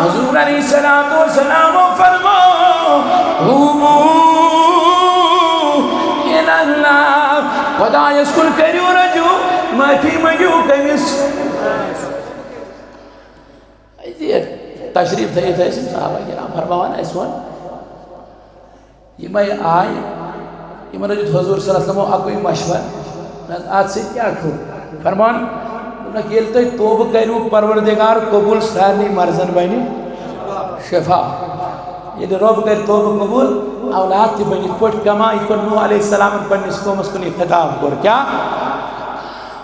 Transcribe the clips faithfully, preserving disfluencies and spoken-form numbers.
حضور علیہ الصلوۃ والسلام فرمو، "توبوا الی اللہ، خدایس کُن کٔرِو رجوع، معٲفی منٛگِو کٔمِس؟" تشریف تھٲیِتھ ٲسۍ یِم صحابہ کرام فرماوان، اَسہِ ووٚن، یِمے آے، یِمن دیُت حضور صلی اللہ علیہ وسلمو اَکُے مشورٕ، نہ حظ، اَتھ سۭتۍ کیٛاہ چھُ؟ فرمان، دوٚپنکھ، ییٚلہِ تُہۍ توبہٕ کٔرِو، پروردگار قبول سارنٕے مرضن بنہِ شفا۔ ییٚلہِ رۄب کرِ توبہٕ قبول، اولاد تہِ بنہِ یِتھ پٲٹھۍ کما، یِتھ پٲٹھۍ نوح علیہ السلامن پننِس قومس کُن یہِ خطاب کوٚر۔ کیٛاہ؟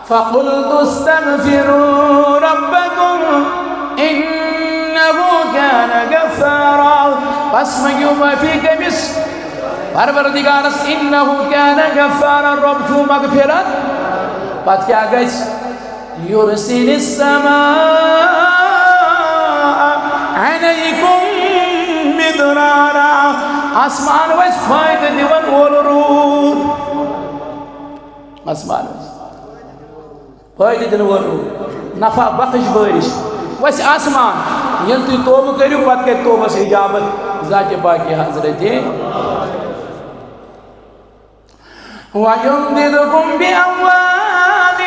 فقلت استغفروا ربکم انہ کان غفارا۔ پس منٛگِو معٲفی کٔمِس؟ پروردگارس۔ انہ کان غفارا، رۄب چھُ مغفرت۔ پتہٕ کیٛاہ گژھِ؟ یرسل السماء علیکم مدرارا۔ آسمان وَسہِ فٲیدٕ دِوان وول روٗد۔ آسمان وَسہِ فٲیدٕ دِنہٕ وول روٗد، نفع بخش بٲرِش وَسہِ آسمان۔ ییٚلہِ تُہۍ توبہٕ کٔرِو، پتہٕ کَرِ توبس اجابت ذاتِ پاکہِ حضرتِ۔ وَيُمْدِدْكُمْ بِأَمْوَالٍ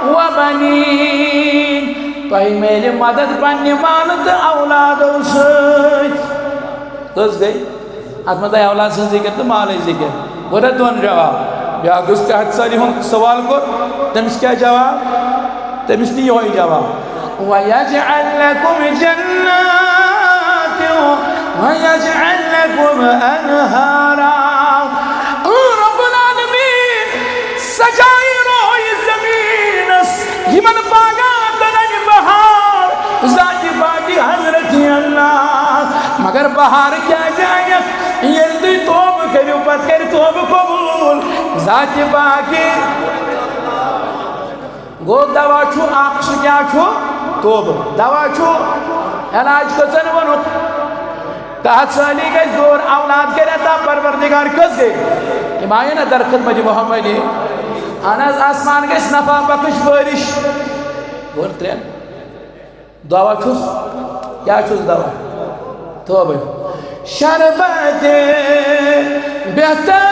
وَبَنِينَ۔ تۄہہِ میلہِ مدد پننہِ مالہٕ تہٕ اولادو سۭتۍ۔ کٔژ گٔے؟ اتھ منٛز آیہِ اولاد سٕنٛز ذِکر تہٕ مالٕچ ذِکر۔ گوٚو نا دۄن جواب؟ بیٛاکھ یُس قحط سٲلی ہُنٛد سوال کوٚر، تٔمِس کیٛاہ جواب؟ تٔمِس تہِ یِہوٚے جواب۔ وَيَجْعَل لَّكُمْ جَنَّاتٍ وَيَجْعَل لَّكُمْ أَنْهَارًا۔ اے رب العالمین، سجاوِ رویہِ زمینس، یِمن باغاتن انہِ بہار، ذاتِ پاکہِ حضرتِ اللہ۔ مگر بہار کیٛازِ انٮ۪کھ؟ ییٚلہِ تُہۍ توبہٕ کٔرِو، پتہٕ کرِ توبہٕ قبول ذاتِ پاکہِ۔ گوٚو، دوا چھُ اکھ، سُہ کیٛاہ چھُ؟ توبہٕ۔ دوا چھُ، علاج کٔژن ووٚنُکھ؟ قحط سٲلی گژھِ دوٗر، اولاد کَرِ عطا پروردگار۔ کٔژ گٔے؟ یِم آیہِ نا در خدمتِ محمدی۔ اہن حظ، آسمان گژھِ نفع بخش بٲرِش۔ گوٚو ترٛےٚ۔ دوا چھُس، کیٛاہ چھُس دوا؟ توبہٕ۔ شربت بہتر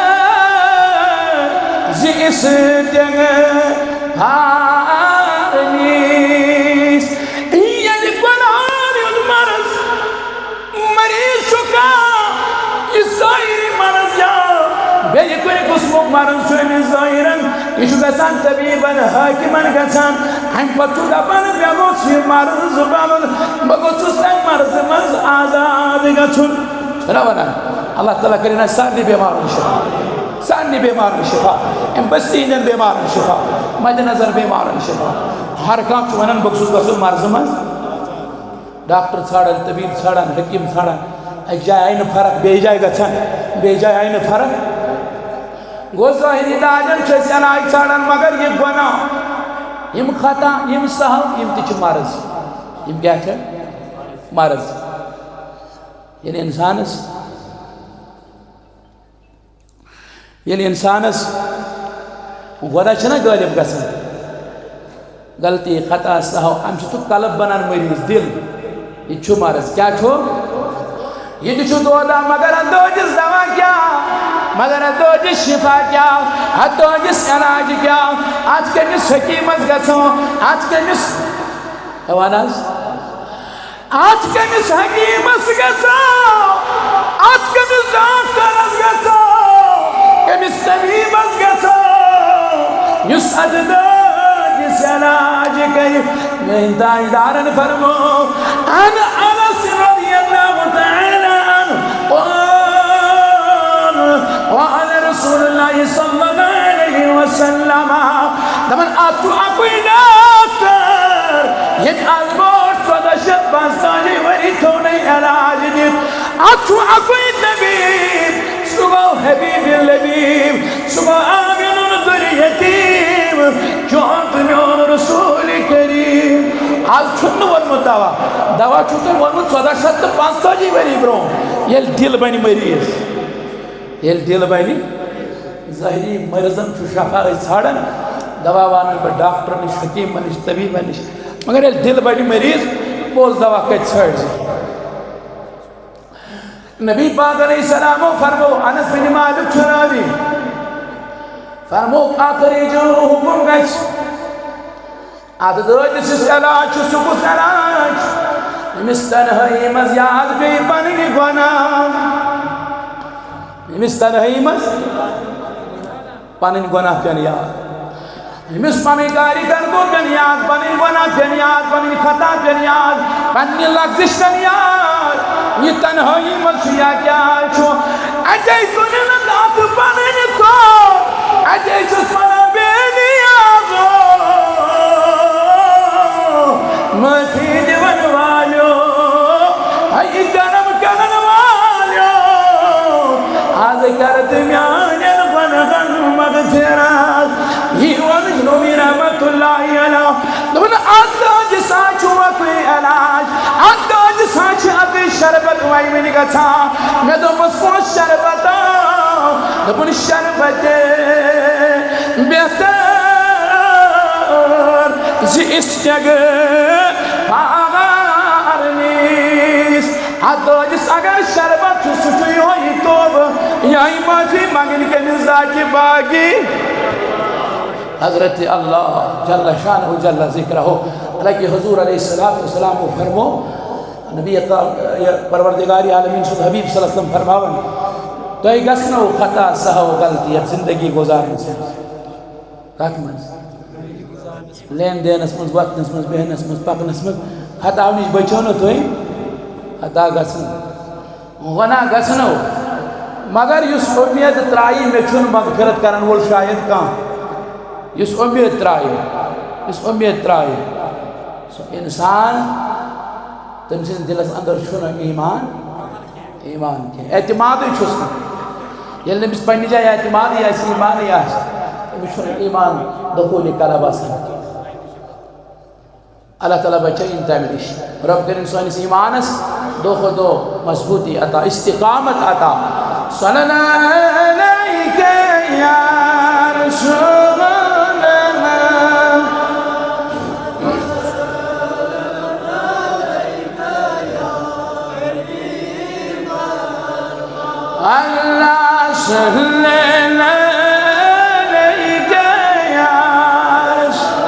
زِ استغفار نیست۔ ییٚلہِ گۄناہن ہُنٛد مرض، مریض چھُ کانٛہہ، یہِ ظٲہری مرض یا بیٚیہِ کُنہِ قٕسمُک مرض چھُ أمِس ظٲہرن، یہِ چھُ گژھان طبیٖبن، حٲکِمن گژھان۔ اَمہِ پتہٕ چھُ دَپان، "مےٚ گوٚژھ یہِ مرض بَرُن، بہٕ گوٚژھُس اَمہِ مرضہٕ منٛز آزاد گژھُن۔" چھُنہ وَنان؟ اللہ تعالیٰ کٔرِنۍ اَسہِ سارنٕے بٮ۪مارَن شفا، سارنٕے بٮ۪مارَن شفا، اَمہِ بستی ہِنٛدٮ۪ن بٮ۪مارَن شفا، مَدِ نظر بٮ۪مارَن شفا۔ ہر کانٛہہ چھُ وَنان، "بہٕ گوٚژھُس گژھُن مرضہٕ منٛز۔" ڈاکٹر ژھانڈان، طبیب ژھانڈان، حکیم ژھانڈان، اکہِ جایہِ آیہِ نہٕ فرق، بیٚیہِ جایہِ گژھان، بیٚیہِ جایہِ آیہِ نہٕ فرق۔ گوٚو، ظٲہری علاجن چھِ أسۍ علاج ژھانڈان، مگر یہِ گۄناہ، یِم خطا، یِم سہو، یِم تہِ چھِ مرض۔ یِم کیٛاہ چھِ؟ مرض۔ ییٚلہِ انسانس ییٚلہِ انسانس گۄناہ چھِنہ غٲلب گژھان، غلطی، خطا، سہو، امہِ سۭتۍ چھُ قلب بنان مریض، دل۔ یہِ تہِ چھُ مرض۔ کیٛاہ چھُ؟ یہِ تہِ چھُ دودہ، مگر اتھ دٲدِس دوا کیٛاہ؟ مگر اتھ دٲدِس شفا کیٛاہ؟ اتھ دٲدِس علاج کیٛاہ؟ اتھ کٔمِس حکیمس گژھو؟ اتھ کٔمِس، وَن حظ؟ اتھ کٔمِس حکیمس گژھو، اتھ کٔمِس ڈاکٹرس گژھو، کٔمِس طبیبس گژھو، یُس اتھ دٲدِس علاج کرِ؟ میٲنۍ تاجدارن فرمو، عن انس رضی اللہ تعالیٰ عنہ قال، قال رسول اللہ صلی اللہ علیہ وسلم، دپان، اتھ چھُ اکُے ڈاکٹر، ییٚمۍ از برونٛٹھ ژۄدہ شیٚتھ پانٛژتٲجی ؤری تھوٚونَے علاج دِتھ۔ اتھ چھُ اکُے طبیب، سُہ گوٚو حبیب لبیب، سُہ گوٚو آمنُن در یتیٖم، چون تہٕ میون رسول کریم۔ از چھُنہٕ ووٚنمُت دوا، دوا چھُو تۄہہِ ووٚنمُت ژۄدہ شیٚتھ تہٕ پانٛژتٲجی ؤری برونٛہہ، ییٚلہِ دِل بنہِ مریض۔ ییٚلہِ دِل بنہِ، ظٲہری مریضن چھُ شفا أسۍ ژھانڈان، دوا وانن پٮ۪ٹھ، ڈاکٹرن نِش، حکیمن نِش، طبیبن نِش، مگر ییٚلہِ دِل بنہِ مریض، پوٚز دوا کتہِ ژھٲنٛڈزِ؟ نبی پاک علیہ السلامو فرمو، انس بن مالک چھُ راوی، فرمووُکھ، ٲخری جو حکم گژھِ۔ اتھ دٲدِس یُس علاج چھُ، سُہ کُس علاج؟ أمِس تنہٲیی منٛز یاد پیٚیہِ پنٕنۍ گۄناہ۔ أمِس تنہٲیی منٛز پنٕنۍ گۄناہ پیٚن یاد۔ أمِس پنٕنۍ کارِ کردو پیٚن یاد، پنٕنۍ گۄناہ پیٚن یاد، پنٕنۍ خطا پیٚن یاد، پننہِ لغزش پیٚن یاد۔ یہِ تنہٲیی منٛز چھُ یا کیٛاہ چھُ؟ اتے تُلہِ نہٕ تتھ پنٕنۍ ژوٚپ۔ اتے چھُس ونان، بے نیازو، معٲفی دِوَن والیو، ہے کرم کرن والیو، از کر تہٕ میانٮ۪ن گۄنہن مغفرت۔ یہِ ووٚن جنوبی رحمتہ اللہ علیہ۔ دوٚپُن، اتھ دٲدِس ہا چھُ اکُے علاج، اتھ دٲدِس ہا چھِ اکُے شربت وَیوٕنۍ گژھان۔ مےٚ دوٚپمَس، کُس شربت؟ دوٚپُن، شربت بہتر زِ استغفار نیٖس۔ اتھ دٲدِس اگر شربت چھُ، سُہ چھُ یِہوٚے توبہٕ، یِہوٚے معٲفی منٛگٕنۍ کٔمِس ذاتِ پاکی؟ حضرت اللہ جل شانہ جل ذکرہ۔ حالانکہ حضور علیہ الصلوۃ والسلام فرمو، نبی اکرم، یہِ پروردگار عالمین سُنٛد حبیب صلی اللہ علیہ وسلم فرماوان، تۄہہِ گژھنو خطا، سہو، غلطی یتھ زندگی گزارنس منٛز۔ کتھ منٛز؟ لین دینس منٛز، وۄتھنس منٛز، بیہنس منٛز، پکنس منٛز۔ خطا نِش بچو نہٕ تُہۍ، خطا گژھن، گۄناہ گژھنو۔ مگر یُس اُمید ترایہِ، مےٚ چھُنہٕ مغفرت کرن وول شاید کانٛہہ۔ یُس اُمید ترایہِ، یُس اُمید ترایہِ، سُہ انسان، تٔمۍ سٕنٛدِس دِلس اندر چھُنہٕ ایمان، ایمان کینٛہہ، اعتمادٕے چھُس نہٕ۔ ییٚلہِ نہٕ أمِس پننہِ جایہِ اعتمادٕے آسہِ، ایمانٕے آسہِ، أمِس چھُنہٕ ایمان دخول قلب آسان کینٛہہ۔ اللہ تعالیٰ بچٲیِن تَمہِ نِش۔ رب کٔرِن سٲنِس ایمانس دۄہ کھۄتہٕ دۄہ مضبوٗطی عطا، استقامت عطا۔ صلی اللہ علیک یا رسول اللہ۔ اللہ صلی علیک یا رسول۔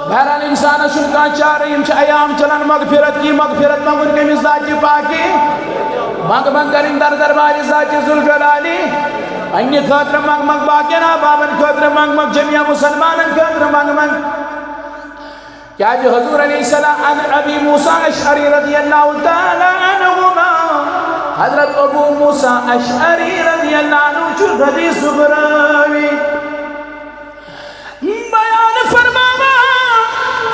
بہرحال، انسانس چھُنہٕ کانٛہہ چارٕ، یِم چھِ ایام چلان مغفرت کی، مغفرت منٛگُن کٔمِس؟ ذاتِ پاکی۔ منٛگ منٛگ کٔرِن در دربارِ ذاتِ ذوالجلالی۔ پننہِ خٲطرٕ منٛگ منٛگ، باقین احبابن خٲطرٕ منٛگ منٛگ، جمیا مسلمانن خٲطرٕ منٛگ منٛگ۔ کیازِ حضور علیہ السلام، عن ابی موسیٰ اشعری رضی اللہ تعالیٰ عنہما، حضرت ابو موسیٰ اشعری رضی اللہ عنہ چھُ حدیثُک راوی۔ بیان فرماوان،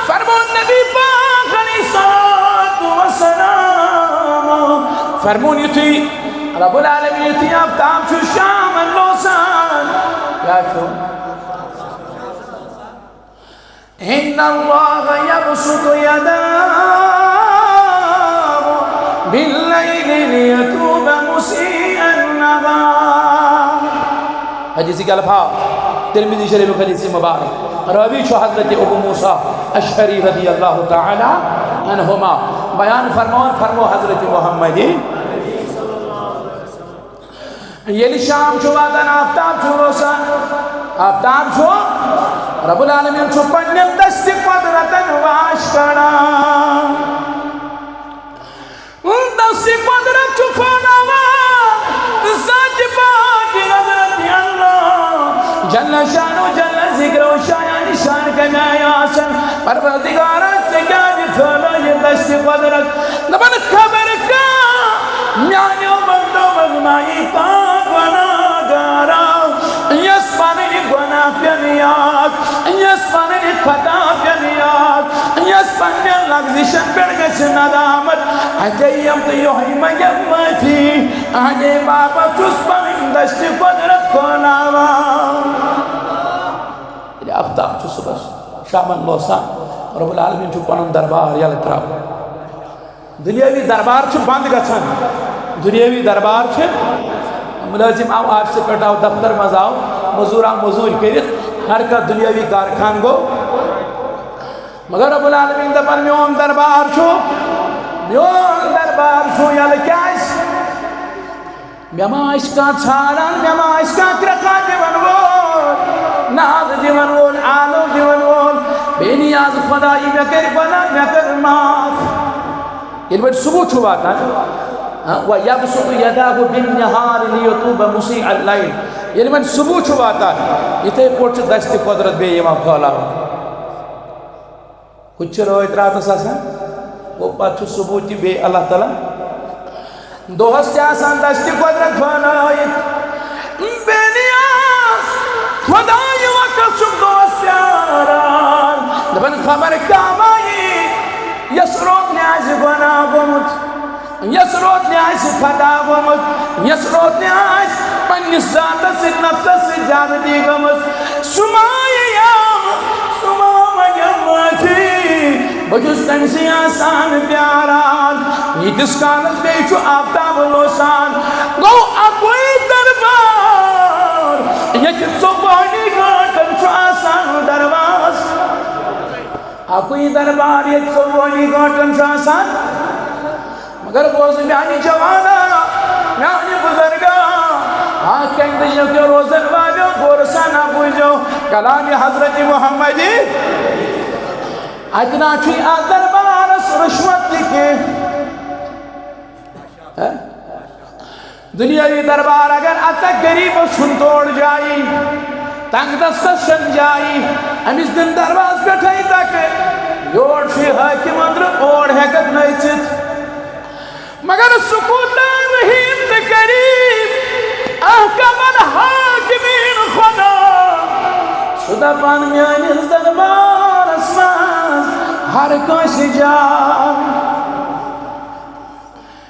فرمون نبی پاک علیہ الصلوۃ والسلام، فرمون یُتھُے رب العالمین، یُتھُے آفتاب چھُ شامن لوسان، کیٛاہ چھُ؟ ان اللہ یبسط یدہ باللیل لیتوب مسیء النہار۔ حدیث کے الفاظ، ترمذی شریف حدیث مبارک۔ راوی چھُ حضرت ابو موسیٰ اشعری رضی اللہ تعالیٰ عنہما۔ بیان فرماوان فرمو حضرت محمد۔ ییٚلہِ شام چھُ واتان، آفتاب چھُ روزان، آفتاب چھُ، رب العالمین چھُ پننٮ۪ن دستِ قدرتن واش کڑان۔ دستِ قدرت چھُ پھٲلاوان ذاتِ پاک حضرت اللہ جل شانہ جل ذکرہ شایان شان کمہِ آیہِ آسن۔ پروردگارا، ژےٚ کیازِ پھٲلٲو یہِ دستِ قدرت؟ دپان خبر کانٛہہ میانیو بندو منٛز ما یی کانٛہہ گناہگارا، یس پنٕنۍ گۄناہ پیٚن یاد، یس پنٕنۍ خطا پیٚن یاد، یس پننٮ۪ن لغزشن پٮ۪ٹھ گژھِ ندامت۔ اتے یِم تہٕ یۄہے منگٮ۪م معٲفی، اہندے باپتھ چھُس پنٕنۍ دستِ قدرت کھولاوان۔ ییٚلہِ آفتاب چھُ صبحس شامن لوسان، رب العالمین چھُ پنُن دربار یلہٕ تراوان۔ دُنیٲوی دربار چھُ بنٛد گژھان۔ دُنیٲوی دربار چھُ۔ مُلٲزِم آو آفسہٕ پٮ۪ٹھ، آو دفتر منٛز، آو مٔزوٗر، آو مٔزوٗرۍ کٔرِتھ، ہر کانٛہہ دُنیٲوی کارخان گوٚو۔ مگر رب العالمین دپان، میون دربار چھُ، میون دربار چھُ یلہٕ۔ کیازِ؟ مےٚ ما آسہِ کانٛہہ ژھانڈان، مےٚ ما آسہِ کانٛہہ کرٛکھا دِوان وول، ناد دِوان وول، آلو دِوان وول، بے نیاز خدایی، مےٚ کٔرۍ گۄناہ، مےٚ کٔر معاف۔ ییٚلہِ وۄنۍ صبح چھُ واتان، ہاں، وَيَبْسُطُ يَدَاهُ بِالنَّهَارِ لِيَتُوبَ مُسِيءُ اللَّيْلِ۔ ییٚلہِ وۄنۍ صبح چھُ واتان، یِتھے پٲٹھۍ چھُ دستِ قۄدرت بیٚیہِ یِوان پھٲلاونہٕ۔ ہُتہِ چھِ رٲتۍ راتَس آسان، گوٚو پَتہٕ چھُ صبح تہِ بیٚیہِ اللہ تعالیٰ۔ دۄہَس تہِ آسان دستِ قۄدرت پھٲلٲیِتھ۔ بے نیاز خۄدایہِ وقت چھُکھ دۄہَس پیاران۔ دَپان، خبر کَم آیہِ، یَس روتنہِ آسہِ گۄناہ گوٚمُت، یَس روتنہِ آسہِ خطا گوٚمُت، یَس روتنہِ آسہِ پنٛنِس ذاتَس سۭتۍ، نفسَس سۭتۍ زیادتی گٔمٕژ، سُہ ما یِیہِ، سُہ ما منٛگہِ معٲفی۔ بہٕ چھُس تٔمۍ سٕے آسان پیاران، ییٖتِس کالَس بیٚیہِ چھُ آفتاب لوسان۔ گوٚو اَکُے دربار، ییٚتہِ ژۄوُہنٕے گٲنٛٹَن چھُ آسان دروازٕ۔ اَکُے دربار، ییٚتہِ ژۄوُہنٕے گٲنٛٹَن چھُ آسان۔ مگر بوز میانہِ جوانا، میانہِ بزرگا، آ کمہِ دٔلیٖل کیو روزن والیو غور سان بوٗزِو کلامِ حضرت محمدی۔ اتہِ نہ چھُے اتھ دربارس رشوت تہِ کینٛہہ۔ ہہ؟ دنیاوی دربار اگر اژکھ، غریبس چھُنہٕ تور جایی، تنگ دستس چھنہٕ جایی، أمِس دِن دروازٕ پٮ۪ٹھے دکہٕ، یور چھُے حٲکِم أنٛدرٕ، اور ہٮ۪ککھ نٔژِتھ۔ مگر سُہ کوٗتاہ رحیٖم تہٕ کریٖم، احکم الحاکمین خدا، سُہ دپان میٲنِس دربارس منٛز ہر کٲنٛسہِ جاے۔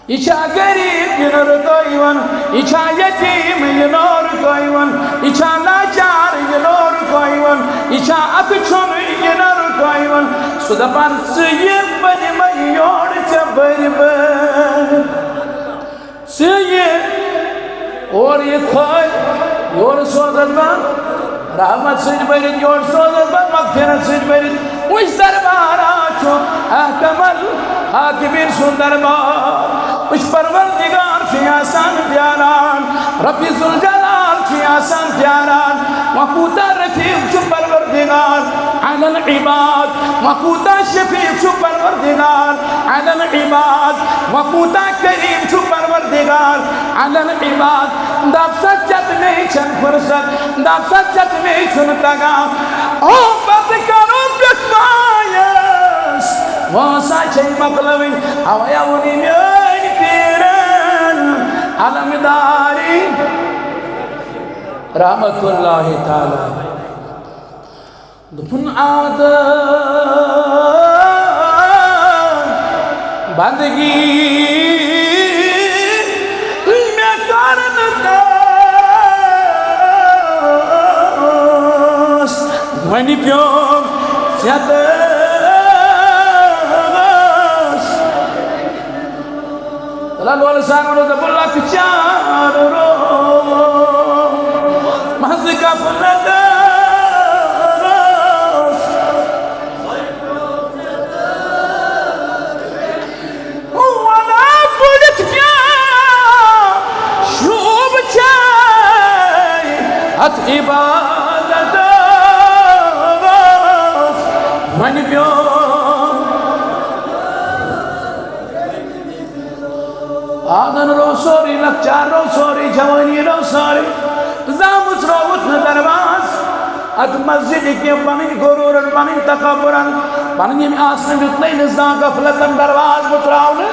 یہِ چھا غریٖب، یہِ نہٕ رُکٲیوُن۔ یہِ چھا یتیٖم، یہِ نہٕ رُکٲیوُن۔ یہِ چھا لاچار، یہِ نہٕ رُکٲیوُن۔ یہِ چھا اتھٕ چھوٚنُے، یہِ نہٕ رُکٲیوُن۔ سُہ دپان، ژٕ یہِ، بہٕ دِمے یورٕ ژےٚ بٔرۍ بٔرۍ۔ ژٕ یہِ، اورٕ یہِ کھٲلۍ، یورٕ سوزَتھ بہٕ رحمت سۭتۍ بٔرِتھ، یورٕ سوزَتھ بہٕ مغفرت سۭتۍ بٔرِتھ۔ وٕچھ دربارا چھُ احکم الحاکمین سُنٛد دربار۔ وٕچھ پروردگار چھُے آسان پیاران، رب ذوالجلال چھُے آسان پیاران۔ وۄنۍ کوٗتاہ رفیق چھُ پروردگار علی العباد، وۄنۍ کوٗتاہ شفیق چھُ پروردگار علی العباد، وۄنۍ کوٗتاہ کریم چھُ پروردگار علی العباد۔ دپ سا ژےٚ تہٕ مے چھنہٕ فرصت، دپ سا ژےٚ تہٕ مے چھُنہٕ تگان۔ او بتہٕ کرو پٮ۪ٹھ پایس، وۄنۍ سا چھے مۄکلٲوٕنۍ۔ اوے ووٚنُے میٲنۍ پیٖرن علمداری رحمت اللہ تعالیٰ۔ دوٚپُن، آدم بندگی مےٚ کرنہٕ دَس، وۄنۍ پیوٚم ژےٚ دَس۔ اللہ لول سان ووٚنُن، دوٚپُن، لۄکچار روٗد منٛزٕ غفلت ٲس۔ وَنا پٔرِتھ کیٛاہ شوٗب چھے اَتھ عبادتَس؟ وۄنۍ پیوٚو آنگن رو سورُے، لۄکچار رو سورُے، جوانی رو سورُے، زامُت رووُتھ نہٕ دروازٕ۔ اتھ مسجدِ کینٛہہ پنٕنۍ غرورن، پنٕنۍ تکبرن، پنٕنۍ ییٚمہِ آسنہٕ دیُتنَے نہٕ زانٛہہ غفلتن دروازٕ مُژراونہٕ۔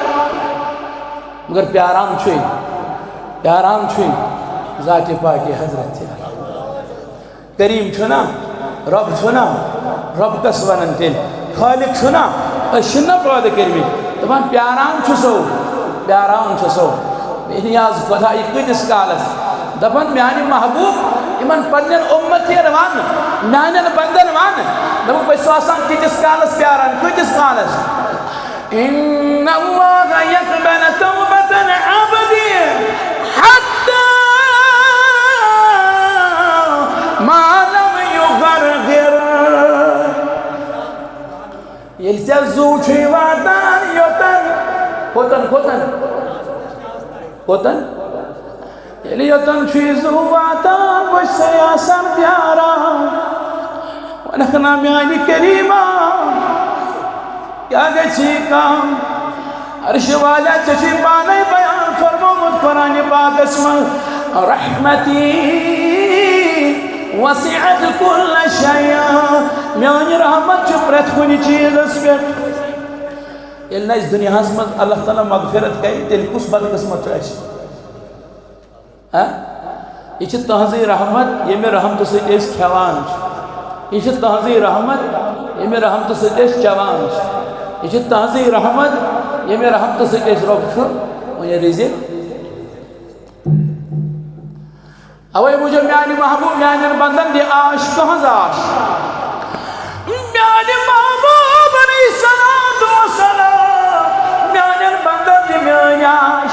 مگر پیاران چھُے، پیاران چھُے ذاتِ پاکِ حضرت۔ کریم چھُنا؟ رب چھُنا؟ رب کس ونان تیٚلہِ؟ خالق چھُنا؟ أسۍ چھِنہٕ نا پٲدٕ کٔرمٕتۍ۔ دپان پیاران چھُ سو، پیاران چھُ سو۔ بے نیاز خدا، یہِ کۭتِس کالس؟ دپان میانہِ محبوب، یِمن پننٮ۪ن اُمتین ون، میانٮ۪ن بندن ون۔ دپان بہٕ چھُس آسان کۭتِس کالس پیاران، کۭتِس کالس؟ ان اللہ یقبل توبة العبد حتی ژےٚ زُو چھُے واتان یوٚتَن۔ کوٚتَن، کوٚتَن؟ کوٚتَن؟ ییٚلہِ یوٚتَن چھُے زُو واتان، بہٕ چھُسَے آسان پیاران۔ وَنَکھ نا میٛانہِ کریٖما، کیٛاہ گژھِ یہِ کَم؟ عرشہِ والا، ژےٚ چھُے پانَے بیان فرمومُت قرآنِ پاکَس منٛز، "رحمتی وسعت کل شیء"، میٛٲنۍ رحمت چھُ پرٛٮ۪تھ کُنہِ چیٖزَس پٮ۪ٹھ۔ ییٚلہِ نہٕ اَسہِ دُنیاہَس منٛز اللہ تعالیٰ مغفرت کَرِ، تیٚلہِ کُس بدقٕسمت چھُ اَسہِ؟ ہا؟ یہِ چھِ تٕہٕنٛزٕے رحمت، ییٚمہِ رحمتہٕ سۭتۍ أسۍ کھٮ۪وان چھِ۔ یہِ چھِ تٕہٕنٛزٕے رحمت، ییٚمہِ رحمتہٕ سۭتۍ أسۍ چٮ۪وان چھِ۔ یہِ چھِ تٕہٕنٛزٕے رحمت، ییٚمہِ رحمتہٕ سۭتۍ أسۍ رۄب چھُ وۄنۍ رِزِق۔ اَوَے موٗجوٗب میٛانہِ محبوٗب، میٛانٮ۪ن بنٛدَن دِ آش، تُہٕنٛز آش۔ میٛانہِ محبوٗب علیہ الصلوۃ والسلام، میٛانٮ۪ن بنٛدَن دِ میٛٲنۍ آش۔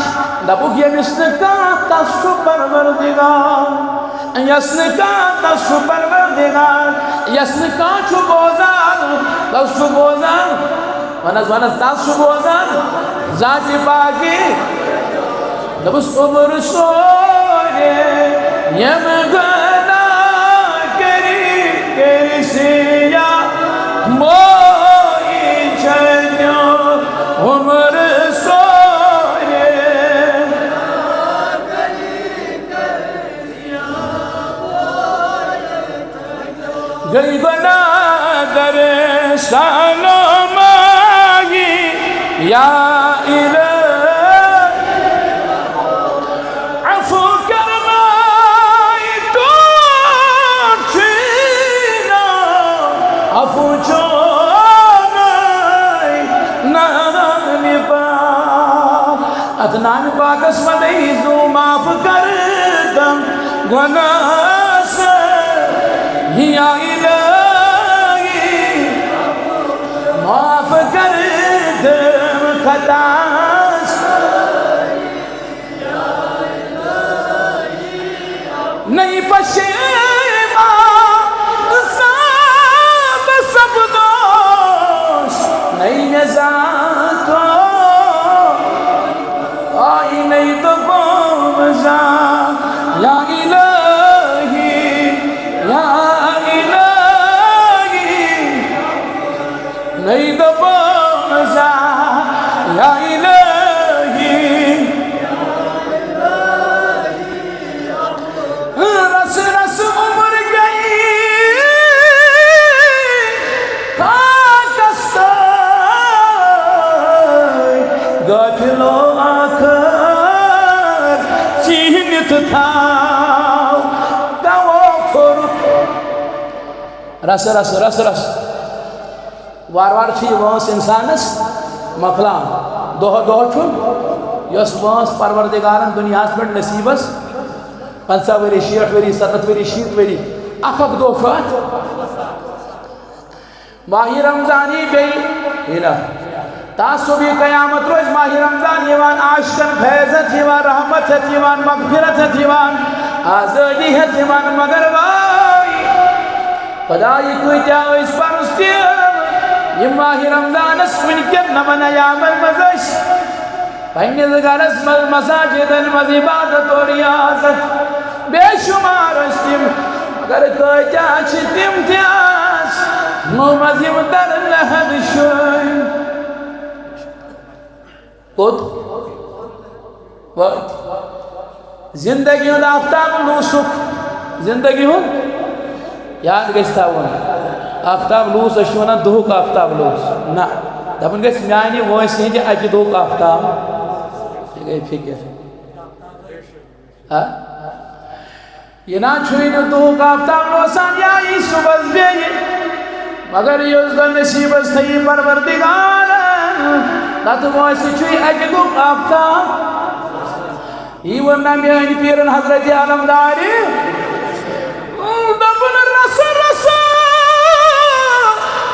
دَپُکھ، ییٚمِس نہٕ کانٛہہ، تَس چھُ پروردگار۔ یَس نہٕ کانٛہہ، تَس چھُ پروردگار۔ یَس نہٕ کانٛہہ چھُ بوزان، تَس چھُ بوزان۔ وَنَس، وَنَس، تَس چھُ بوزان ذاتِ پاکہِ۔ دوٚپُس، عمر سورے یِم گناہ کٔرۍ، کٔرۍ سیا مویی چھٔنِو عمر سورے۔ گٔے گناہ در سانو ماہی یا الہی، عفو کرنائی تو چھینا، عفو چونائی نامی پا۔ اتھ نامی پاکس منٛز زُو معاف کردم گناہ سے یا الہی، معاف کردم خطا سے۔ نئی پشیمان زاب سپدوش، نئی نزاتو آئی نئی دوبوم زا، یا الہی، یا الہی۔ نئی دوبوم زا، یا الہی۔ رس رس عمر گئی خاکس تام، غافلو آخر چیٖنِتھ تھاو۔ دَوو کوٚرُکھ رس رس، رس رس۔ وارٕ وارٕ چھِ یہِ وٲنٛس اِنسانَس مۄکلان۔ دۄہ دۄہ چھُ یۄس وٲنٛس پروردگارَن دُنیاہَس پٮ۪ٹھ نصیٖبَس، پنٛژاہ ؤری، شیٹھ ؤری، سَتَتھ ؤری، شیٖتھ ؤری، اَکھ اَکھ دۄہ چھُ اَتھ۔ ماہِ رمضان یی بیٚیہِ، یی نہ۔ تعصب یی، قیامت روزِ ماہِ رمضان یِوان، عاشقن فیض ہٮ۪تھ یِوان، رحمت ہٮ۪تھ یِوان، مغفرت ہٮ۪تھ یِوان، آزٲدی ہٮ۪تھ یِوان، مگر واے! خدایہِ کۭتیٛاہ ٲسۍ پرُس تِم، یِم ماہِ رمضانس وٕنکٮ۪ن نَمن ایامن منٛز ٲسۍ پننِس گرس منٛز، مساجدن منٛز عبادت و ریاضت بے شمار ٲسۍ تِم، مگر کۭتیٛاہ چھِ تِم تہِ آز نوٚو منٛز یِم درن لحد شٲنۍ۔ کوٚت وٲتۍ؟ زندگی ہُنٛد آفتاب لوٗسُکھ۔ زندگی ہُنٛد یاد گژھِ تھاوُن۔ آفتاب لوٗس، أسۍ چھِ وَنان دُہُک آفتاب لوٗس۔ نہ، دَپُن گژھِ میٛانہِ وٲنٛسہِ ہِنٛدِ اَکہِ دُہُک آفتاب۔ یہِ گٔے فِکِر۔ ہا؟ یہِ نا چھُے نہٕ دُہُک آفتاب روزان یا یی صُبحس بیٚیہِ۔ مگر یُس زن نصیٖبس تھٲیی پروردگارن، تتھ وٲنٛسہِ چھُے اکہِ دُہُک آفتاب۔ یی ووٚن نا میٲنۍ پیٖرن حضرت علمدارِ، دوٚپُن، رسا رسا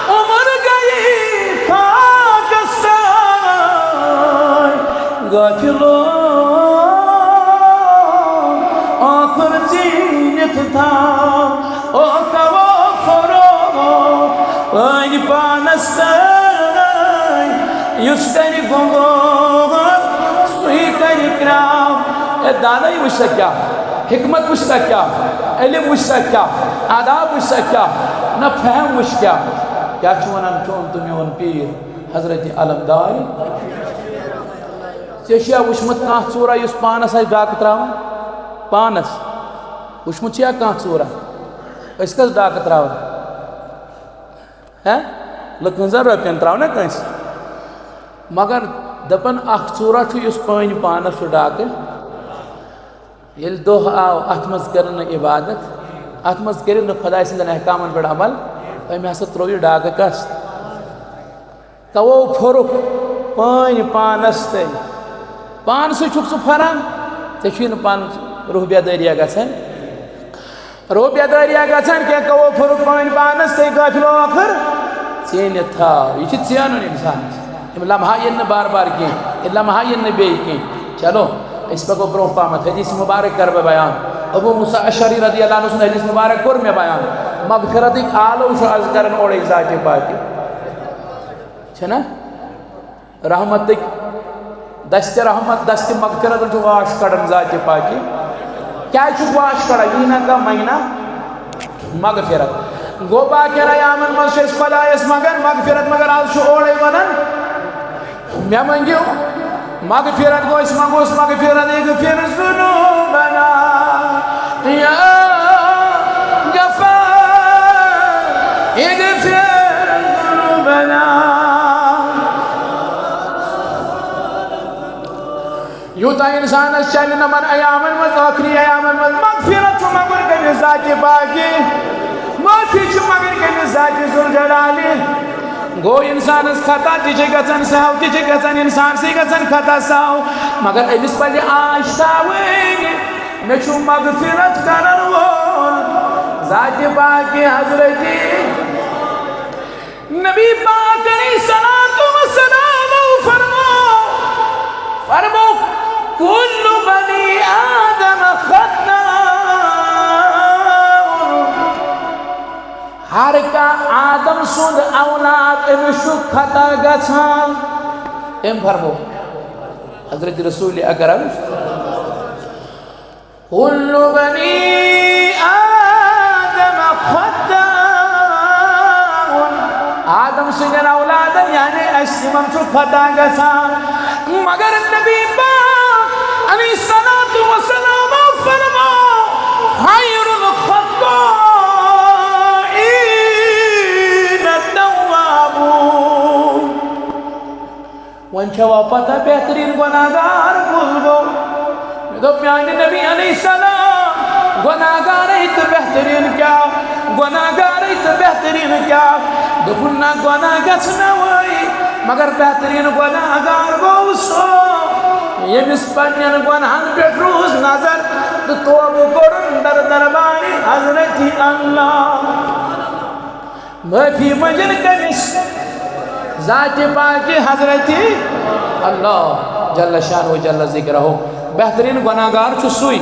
عمر گٔیی فاقس تام، غافلو ٲخر زیٖنِتھ تھاو۔ او کوا فرو پٲنۍ پانس تام۔ سُہ کرِ گۄنٛگُر، سُے کرِ کرٛام۔ اے دانٲیی وٕچھ سا کیٛاہ، حکمت وٕچھ سا کیٛاہ، علم وٕچھ سا کیٛاہ، آداب وٕچھ سا کیٛاہ، نہ فہم وٕچھ کیٛاہ۔ کیٛاہ چھُ وَنان چون تہٕ میون پیٖر حضرت علمدار؟ ژےٚ چھُیا وٕچھمُت کانٛہہ ژوٗرا یُس پانَس آسہِ ڈاکہٕ ترٛاوان؟ پانَس وٕچھمُت چھُیا کانٛہہ ژوٗرا؟ أسۍ کَس ڈاکہٕ ترٛاوان؟ ہہ؟ لُکہٕ ہٕنٛزن رۄپین ترٛاو نا کٲنٛسہِ۔ مگر دَپان اکھ ژوٗرا چھُ یُس پٲنۍ پانس چھُ ڈاکہٕ۔ ییٚلہِ دۄہ آو، اتھ منٛز کٔر نہٕ عبادت، اتھ منٛز کٔرِو نہٕ خۄداے سٕنٛدٮ۪ن احکامن پٮ۪ٹھ عمل، أمۍ ہسا ترٛوو یہِ ڈاکہٕ کس؟ کوو پھوٚرُکھ پٲنۍ پانس تہِ۔ پانسٕے چھُکھ ژٕ پھران، ژےٚ چھُے نہٕ پانہٕ روح بیدٲریا گژھان۔ روح بیدٲریا گژھان کینٛہہ، کوو پھوٚرُکھ پٲنۍ پانس تہِ، غٲفلو ٲخٕر ژینِتھ تھاو۔ یہِ چھِ ژینُن انسانس۔ یِم لمحہ یِن نہٕ بار بار کینٛہہ، یہِ لمحہ یِن نہٕ بیٚیہِ کینٛہہ۔ چلو، أسۍ پکو برونٛہہ پہمتھ۔ حدیث مبارک کرٕ بہٕ بیان۔ ابو موسیٰ اشعری رضی اللہ عنہ سُنٛد حدیث مبارک کوٚر مےٚ بیان۔ مغفرتٕکۍ آلو چھُ از کران اورَے ذاتِ پاکہِ۔ چھَنا؟ رحمتٕکۍ دستِ رحمت، دستِ مغفرت چھُ واش کڑان ذاتِ پاکہِ۔ کیٛازِ چھُکھ واش کڑان؟ یی نہ کانٛہہ منگہِ نا مغفرت۔ گوٚو باقین ایامن منٛز چھِ أسۍ خۄدایس منگان مغفرت، مگر از چھُ اورَے ونان، مےٚ منگِو مغفرت۔ گوٚو أسۍ منگوس مغفرت، اغفر ذنوبنا یا غفار، اغفر ذنوبنا۔ یوٗتاہ اِنسانَس چَلہِ نہٕ یِمَن ایامَن منٛز، ٲخری ایامَن منٛز مغفرت چھُ مگر کٔمِس ذاتِ پاکہِ، معٲفی چھُ مگر کٔمِس ذاتِ ذوالجلالہِ۔ گوٚو اِنسانَس خطا تہِ چھِ گژھان، سہو تہِ چھِ گژھان، اِنسان سٕے گژھان خطا سہو، مگر أمِس پَزِ آش تھاوٕنۍ، مےٚ چھُ مغفرت کَرَن وول ذاتِ پاکہِ حضرتِ۔ نبی پاک علیہ الصلوۃ والسلام فرمو، فرمو، کل بنی آدم خطاء۔ ہر کانٛہہ آدم سُنٛد اولاد، أمِس چھُ خطا گژھان۔ أمۍ فرمو، حضرت رسول اکرم، کل بنی آدم خطاء۔ آدم سٕنٛدٮ۪ن اولادن، یعنی اَسہِ یِمن چھُ خطا گژھان۔ مگر نبی پاک علیہ الصلوۃ والسلام فرمو، خیر الخطائین التوابون۔ وۄنۍ چھوا پتہ بہتریٖن گۄناہ گار کُس گوٚو؟ مےٚ دوٚپ، میانہِ نبی علیہ السلام، گۄناہ گارٕے تہٕ بہتریٖن کیٛاہ؟ گۄناہ گارٕے تہٕ بہتریٖن کیٛاہ؟ دوٚپُن، نہ، گۄناہ گژھنوٕے، مگر بہتریٖن گۄناہ گار گوٚو سُہ، ییٚمِس پننٮ۪ن گۄناہن پٮ۪ٹھ روٗز نظر تہٕ توبہٕ کوٚرُن در دربارِ حضرت اللہ۔ معٲفی منٛگِن کٔمِس؟ ذاتِ پاکہِ حضرتِ اللہ جل شانہ و جل ذکرہ۔ بہتریٖن گۄناہ گار چھُ سُے،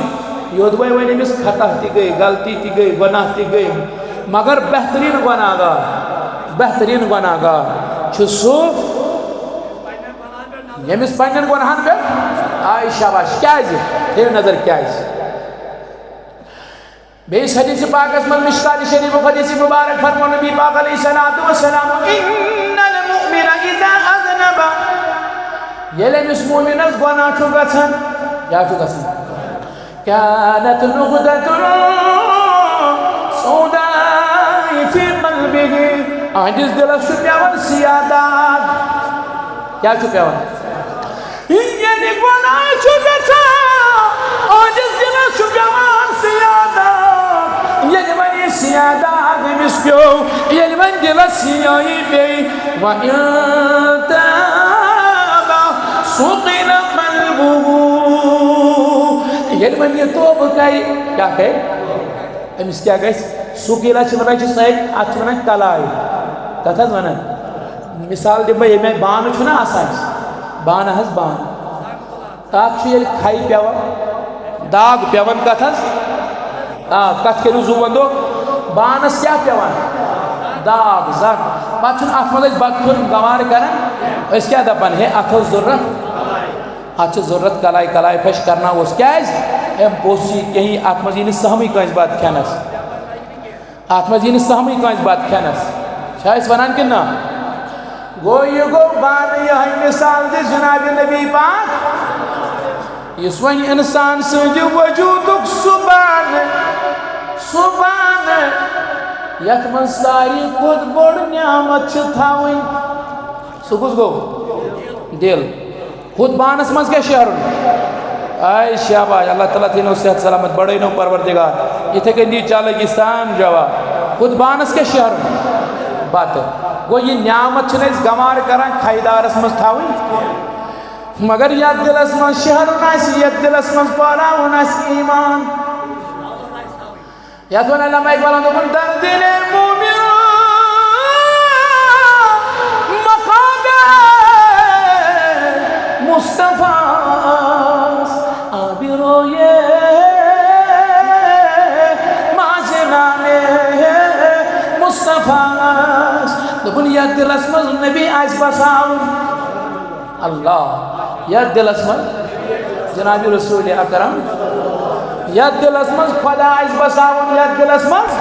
یوٚدوَے وۄنۍ أمِس خطا تہِ گٔے، غلطی تہِ گٔے، گۄناہ تہِ گٔے، مگر بہتریٖن گۄناہ گار، بہتریٖن گۄناہ گار چھُ سُہ، ییٚمِس پننٮ۪ن گۄناہن پٮ۪ٹھ آے شاباش۔ کیٛازِ؟ تھٲیِو نظر کیٛازِ۔ بیٚیِس حدیث پاکس منٛز، مشکات شریفُک حدیث مبارک، فرمو نبی پاک علیہ الصلوۃ والسلام، ان المؤمن اذا اذنب، ییٚلہِ أمِس مومنس گۄناہ چھُ گژھان، کیٛاہ چھُ گژھان؟ کانت نقطة سوداء فی قلبہ، أہنٛدِس دِلس چھُ پٮ۪وان سیاہ داغ۔ کیٛاہ چھُ پٮ۪وان؟ ییٚلہِ گۄناہ چھُ گژھان، أہنٛدِس دِلس چھُ پٮ۪وان سیاہ داغ۔ ییٚلہِ وۄنۍ یہِ سیاہ داغ أمِس پیوٚو، ییٚلہِ وۄنۍ دِلس سیاہی پیٚیہِ، وَإِن تاب صُقِلَ قَلْبُهُ۔ ییٚلہِ وۄنۍ یہِ توبہٕ کرِ، کیٛاہ کرِ؟ أمِس کیٛاہ گژھِ؟ صُقِلَ چھِ وَنان، چھِ سۄے، اَتھ چھِ وَنان کلاے۔ کَتھ حظ وَنان؟ مثال دِمہٕ بہٕ، ییٚمہِ آیہِ بانہٕ چھُنہ آسان اَسہِ، بانہٕ حظ بانہٕ۔ تَتھ چھُ ییٚلہِ کھَے پٮ۪وان، داغ پٮ۪وان، کَتھ حظ؟ آ، کَتھ کٔرِو زُو وَندو؟ بانَس کیٛاہ پٮ۪وان؟ داغ، زنٛگ۔ پتہٕ چھُنہٕ اتھ منٛز أسۍ بتہٕ کھیوٚن گوارٕ کران۔ أسۍ کیٛاہ دپان؟ ہے، اتھ ٲس ضروٗرت، اتھ چھِ ضروٗرت کلاے، کلاے پھش کرناووس۔ کیٛازِ؟ أمۍ پوٚز چھُ یہِ کِہیٖنۍ، اتھ منٛز یی نہٕ سہمٕے کٲنٛسہِ بتہٕ کھٮ۪نس۔ اتھ منٛز یی نہٕ سہمٕے کٲنٛسہِ بتہٕ کھٮ۪نس۔ چھا أسۍ ونان کِنہٕ نہ؟ گوٚو، یہِ گوٚو بانہٕ یِہوٚے مثال زِ جناب نبی پاک، یُس وۄنۍ انسان سٕنٛدِ وجوٗدُک سُہ بانہٕ، سُہ بانہٕ، یتھ منٛز ساروی کھۄتہٕ بٔڑ نعمت چھِ تھاوٕنۍ، سُہ کُس گوٚو؟ دِل۔ ہُتھ بانس منٛز کیٛاہ شیرُن؟ آے شاباش، اللہ تعالیٰ تھٲینو صحت سلامت، بڑٲینو پروردگار۔ یِتھے کٔنۍ دِیِو چلٲکی سان جواب۔ ہُتھ بانس کیٛاہ شیرُن؟ بتہٕ۔ گوٚو، یہِ نعمت چھِنہٕ أسۍ گمار کران خیدارس منٛز تھاوٕنۍ، مگر یتھ دِلس منٛز شیرُن آسہِ، یتھ دِلس منٛز پاراوُن آسہِ ایمان۔ یتھ وَنان علامہ اقبالن دوٚپُن، "در دل مومن مقام مصطفیٰ است، آبروی ما ز نام مصطفیٰ است۔" دوٚپُن، یتھ دِلس منٛز نبی آسہِ بساوُن، اللہ، یتھ دِلس منٛز جناب رسول اکرم، یتھ دِلس منٛز خدا آسہِ بساوُن، یتھ دِلس منٛز،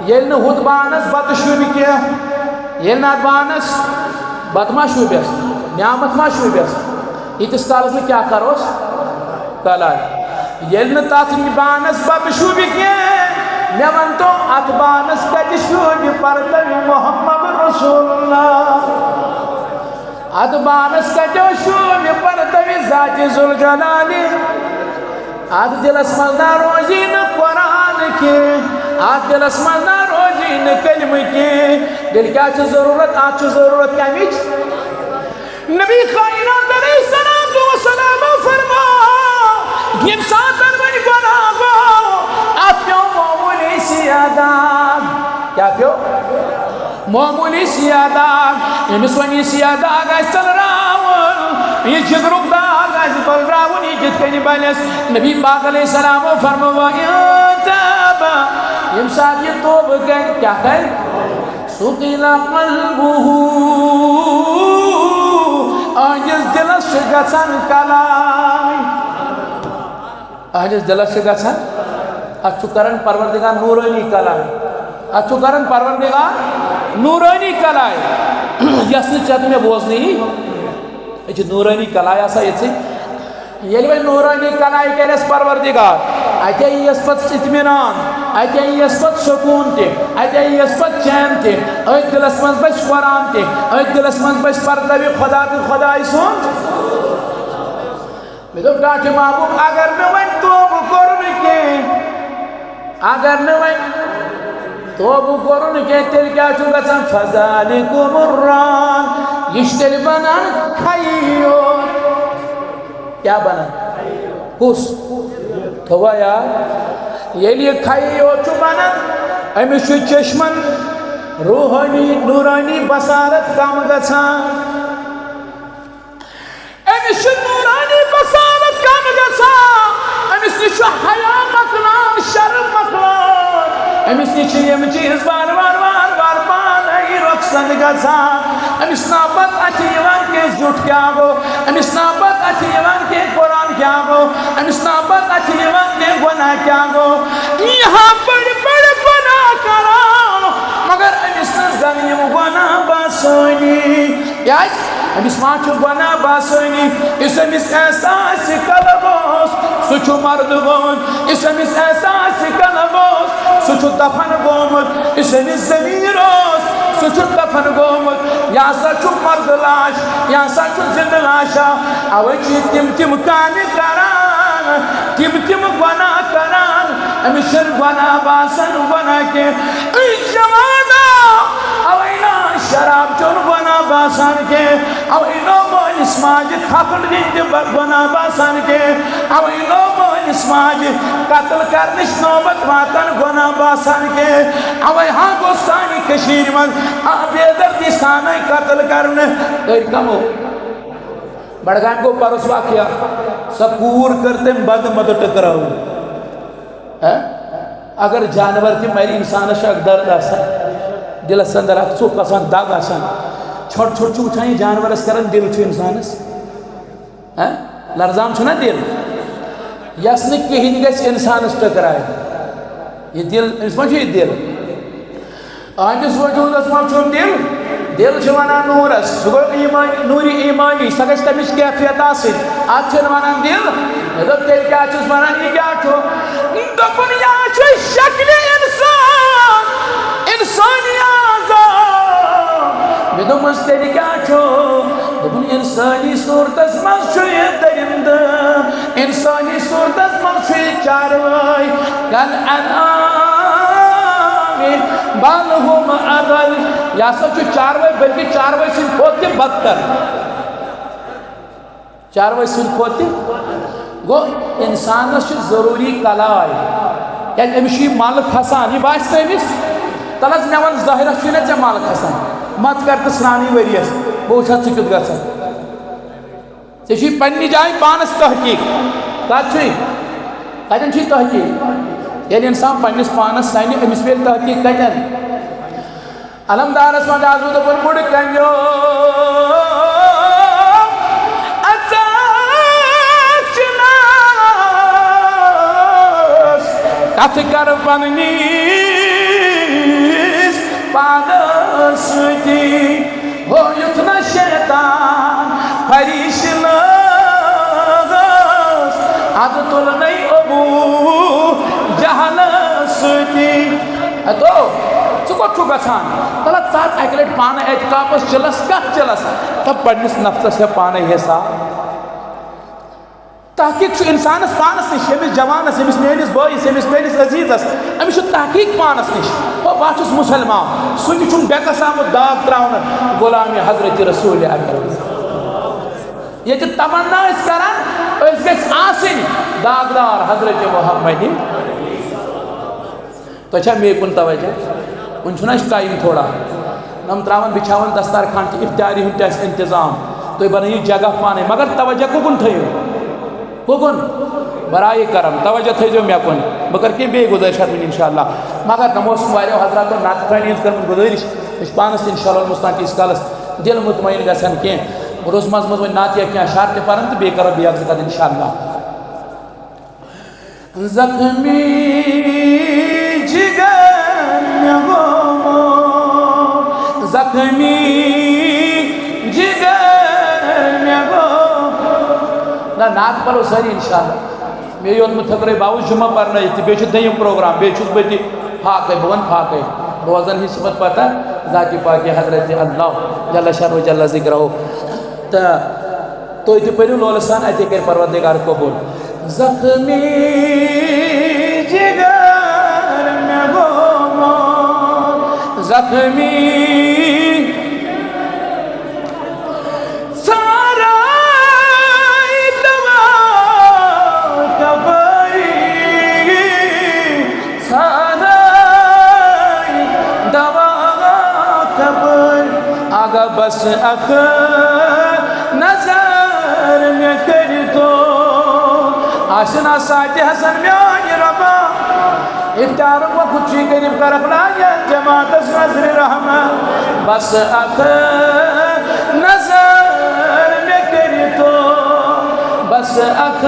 ییٚلہِ نہٕ ہُتھ بانس بتہٕ شوٗبہِ کینٛہہ، ییٚلہِ نہٕ اتھ بانس بتہٕ ما شوٗبٮ۪س، نعمت ما شوٗبٮ۪س، ییٖتِس کالس نہٕ کیٛاہ کرہوس؟ کلاے۔ ییٚلہِ نہٕ تتھ بانس بتہٕ شوٗبہِ کینٛہہ، مےٚ ونتو، اتھ بانس کتہِ شوٗبہِ پرتوِ محمد رسول اللہ؟ اتھ بانس کتہِ شوٗبہِ پرتوِ ذاتِ ذوالجلالِ؟ اتھ دِلس منٛز نہ روزی نہٕ قرآن کینٛہہ، اتھ دِلس منٛز نہ روزی نہٕ کلمہٕ کینٛہہ۔ تیٚلہِ کیٛاہ چھُ ضروٗرت؟ اتھ چھُ ضروٗرت کمِچ؟ نبی کائنات علیہ الصلوۃ والسلام فرموو، ییٚمہِ ساتہٕ وۄنۍ گۄناہ گوٚو، اتھ پیوٚو معموٗلی سیاہ داغ۔ کیٛاہ پیوٚو؟ معموٗلی سیاہ داغ۔ أمِس وۄنۍ یہِ سیاہ داغ آسہِ ژٔلراوُن، یہِ جگرُک داغ آسہِ بٔلراوُن، یہِ کِتھ کٔنۍ بلٮ۪س؟ نبی پاک علیہ السلام فرموو، "ان تاب"، ییٚمہِ ساتہٕ یہِ توبہٕ کرِ، کیٛاہ کرِ؟ "سُقِلَ قَلْبُهُ"، أہنٛدِس دِلس چھِ گژھان کلاے۔ أہنٛدِس دِلس چھِ گژھان، اتھ چھُ کران پروردگار نورانی کلاے۔ اتھ چھُ کران پروردگار نورانی کلاے۔ یۄس نہٕ ژےٚ تہٕ مےٚ بوزنہٕ یی، یہِ چھِ نورانی کلاے آسان یِژھٕے۔ ییٚلہِ وۄنۍ نورانی کلاے کرٮ۪س پروردگار، اتے یِیَس پتہٕ اطمینان، اتے یِیَس پتہٕ سکوٗن تہِ، اتے یِیَس پتہٕ چین تہِ۔ أتھۍ دِلس منٛز بسہِ قرآن تہِ، أتھۍ دِلس منٛز بسہِ پرتوِ خدا تہٕ خدایہِ سُنٛد۔ مےٚ دوٚپ، "ٹاٹھہِ محبوب، اگر نہٕ وۄنۍ توبہٕ کوٚر نہٕ کینٛہہ، اگر نہٕ وۄنۍ توبہٕ کوٚر نہٕ کینٛہہ، تیٚلہِ کیٛاہ چھُ گژھان؟" فذلکم الران، یہِ چھُ تیٚلہِ بنان کھَیی یوت۔ کیٛاہ بنان؟ کُس؟ تھووا یاد؟ ییٚلہِ یہِ کھَیی یوت چھُ بنان، أمِس چھُ چشمن روحٲنی، نورانی بصارت کم گژھان۔ أمِس چھُ نورانی بصارت کم گژھان، أمِس نِش چھُ حیا مۄکلان، شرم مۄکلان، أمِس نِش چھِ یِم چیٖز وار وار، وار وار پانے رۄخصت گژھان۔ أمِس نا پتہٕ اَتھِ یِوان کینٛہہ زیُٹھ کیٛاہ گوٚو، أمِس نا پتہٕ اَتھِ یِوان کینٛہہ قرآن کیٛاہ گوٚو، أمِس نا پتہٕ اَتھِ یِوان کینٛہہ گۄناہ کیٛاہ گوٚو۔ یی ہا بٔڑۍ بٔڑۍ گۄناہ کران، مگر أمِس نہٕ زن یِم گۄناہ باسٲنی۔ کیٛازِ؟ أمِس ما چھُ گۄناہ باسٲنی؟ یُس أمِس احساس قلب اوس، سُہ چھُ مرد گوٚمُت۔ یُس أمِس احساس قلب اوس، سُہ چھُ دفن گوٚمُت۔ یُس أمِس ضمیٖر اوس، سُہ چھُ دفن گوٚمُت۔ یہِ ہسا چھُ مرد لاش، یہِ ہسا چھُ زندٕ لاشا۔ اوے چھِ تِم تِم کامہِ کران، تِم تِم گۄناہ کران۔ أمِس چھِنہٕ گۄناہ باسان گۄناہ کینٛہہ۔ أسۍ جماعت اوے نہ شراب چیوٚن گۄناہ باسان کینٛہہ، اوے نہ مٲلِس ماجہِ تھپڑ دِنۍ تہِ بہ-، گۄناہ باسان کینٛہہ، اوے نہ مٲلِس ماجہِ قتل کرنٕچ نوبت واتان گۄناہ باسان کینٛہہ۔ اوے ہا گوٚو سانہِ کٔشیٖرِ منٛز آ بے دردی سانٕے قتل کرنہٕ۔ کٔرۍ کمو؟ بڈگامہِ گوٚو پرُس واقعہ، سۄ کوٗر کٔر تٔمۍ بدٕ مدٕ ٹکراوُن۔ ہہ؟ اگر جانور تہِ مرِ، انسانس چھُ اکھ درد آسان۔ دِلس اندر اکھ ژوٚپ آسان، دگ آسان۔ ژھۄٹھ ژھۄٹھ چھُ وٕچھان یہِ جانورس کران، دِل چھُ انسانس۔ ہہ؟ لرزان چھُنہ دِل؟ یس نہٕ کِہیٖنۍ گژھِ انسانس ٹکرایہِ۔ یہِ دِل، أمِس ما چھُ یہِ دِل؟ أہنٛدِس وجوٗدس منٛز چھُ دِل۔ دِل چھِ ونان نوٗرس، سُہ گوٚو ایمانی، نوٗرِ ایمانی، سۄ گژھِ تمِچ کیفیت آسٕنۍ۔ اتھ چھِنہٕ ونان دِل۔ مےٚ دوٚپ، تیٚلہِ کیٛاہ چھُس ونان، یہِ کیٛاہ چھُ؟ دوٚپُن، یہِ ہا چھُ شکلِ انسان، انسٲنی اعضا۔ مےٚ دوٚپمَس، تیٚلہِ کیٛاہ چھُ؟ دوٚپُن، انسٲنی صوٗرتس منٛز چھُ یہِ درندٕ، انسٲنی صوٗرتس منٛز چھُ یہِ چاروٲے، کل انعام بل هم اضل۔ یہِ ہسا چھُ چاروٲے، بلکہِ چاروٲے سٕنٛدِ کھۄتہٕ تہِ بدتر۔ چاروٲے سٕنٛدِ کھۄتہٕ تہِ۔ گوٚو، اِنسانَس چھِ ضروٗری کلاے، کیٛازِ أمِس چھُ یہِ مَل کھسان، یہِ باسہِ نہٕ أمِس۔ تَلہٕ حظ مےٚ وَن، ظٲہِرَس چھُے نہ ژےٚ مَل کھسان؟ مَتھ کر تہٕ سرٛانٕے ؤریَس، بہٕ وٕچھِ ہا ژٕ کیُتھ گژھکھ۔ ژےٚ چھُے پنٛنہِ جایہِ پانَس تحقیٖق۔ کَتھ چھُے؟ کَتٮ۪ن چھُے تحقیٖق؟ ییٚلہِ اِنسان پنٛنِس پانَس سَنہِ، أمِس میلہِ تحقیٖق کَتٮ۪ن؟ علمدارس منٛز آسہٕ بہٕ دوٚپُن، بُڈٕ کنیو، اژاک چناس، کتھ کر پننِس پانس سۭتی۔ ہو یُتھ نہ شیطان پریشناس، ادٕ تُلنے ابو جہلس سۭتی۔ ہتو، ژٕ کوٚت چھُکھ گژھان؟ تَلہٕ ژٕ اَژ اَکہِ لَٹہِ پانہٕ اعتکافَس چِلَس، کَتھ چِلَس؟ تہٕ پنٛنِس نفسَس ہےٚ پانَے حساب۔ تحقیٖق چھُ اِنسانَس پانَس نِش، ییٚمِس جوانَس، ییٚمِس میٛٲنِس بٲیِس، ییٚمِس میٛٲنِس عزیٖزَس، أمِس چھُ تحقیٖق پانَس نِش۔ ہو، بہٕ ہا چھُس مُسلمان، سُہ تہِ چھُم بٮ۪کَس آمُت داغ ترٛاونہٕ غلامِ حضرت رسول اکرم۔ ییٚتہِ تمنا أسۍ کران، أسۍ گژھِ آسٕنۍ داغدار حضرت محمدی۔ تۄہہِ چھا مے کُن توجہ؟ وۄنۍ چھُنہ اَسہِ ٹایم تھوڑا۔ نم ترٛاوان، بِچھاوان دسترخوان تہِ، افطاری ہُنٛد تہِ آسہِ انتظام۔ تُہۍ بنٲیِو جگہ پانے، مگر توجہ کُکُن تھٲیِو؟ کُکُن؟ برائے کرم، توجہ تھٲیزیو مےٚ کُن۔ بہٕ کرٕ کینٛہہ بیٚیہِ گُزٲرِش اَتھ وۄنۍ انشاءاللہ۔ مگر نہ اوس واریاہو حضراتو نعت خوانہِ ہِنٛز کٔرمٕژ گُزٲرِش۔ مےٚ چھُ پانَس تہِ انشاءاللہ المستعان تیٖتِس کالَس دِل مطمئن گژھان کینٛہہ۔ بہٕ روزٕ منٛزٕ منٛزٕ وۄنۍ نعت یا کینٛہہ اشعار تہِ پَران تہٕ بیٚیہِ کَرو بیٚیہِ اَکھ زٕ کَتھ انشاءاللہ۔ زخمی جگر مےٚ گوٚو، زخمی جگر مےٚ گوٚو۔ نہ، نعت پَرو سٲری انشاءاللہ۔ مےٚ یوت مُتھکرے باوُس جمعہ پرنٲیِتھ تہٕ بیٚیہِ چھُ دوٚیِم پروگرام، بیٚیہِ چھُس بہٕ تہِ فاقے، بہٕ وَنہٕ فاقے۔ روزن ہِنٛز چھِ پتہٕ پتہ ذاتِ پاکِ حضرت اللہ جل شانہ جل ذکرہ۔ تہٕ تُہۍ تہِ پٔرِو لولہٕ سان، اَتے کَرِ پروردگار قبوٗل۔ زخمی جگر مےٚ گوٚمُت، زخمی سارے دوا کپٲرۍ، سارے دوا کپٲرۍ۔ اگہ بس اکھ نظر مےٚ کٔرِتو۔ آسہِ نا ساتہِ حسن میانہِ رۄبا۔ افطارُک وقت چھُے قریب، کرکھ نا یتھ جماعتس نظرِ رحمت۔ بس اکھ نظر مےٚ کٔرِتو، بس اکھ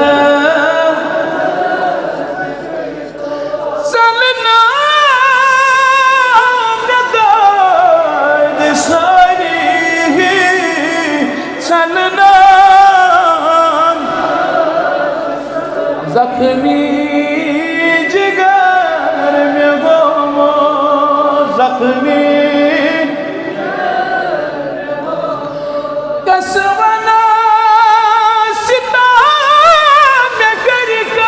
ژلنا مےٚ دٲدۍ سٲری۔ ژلنم زخمی جگر مےٚ گوٚمُت زخمی۔ کس ونان ستم مےٚ کٔرۍ کار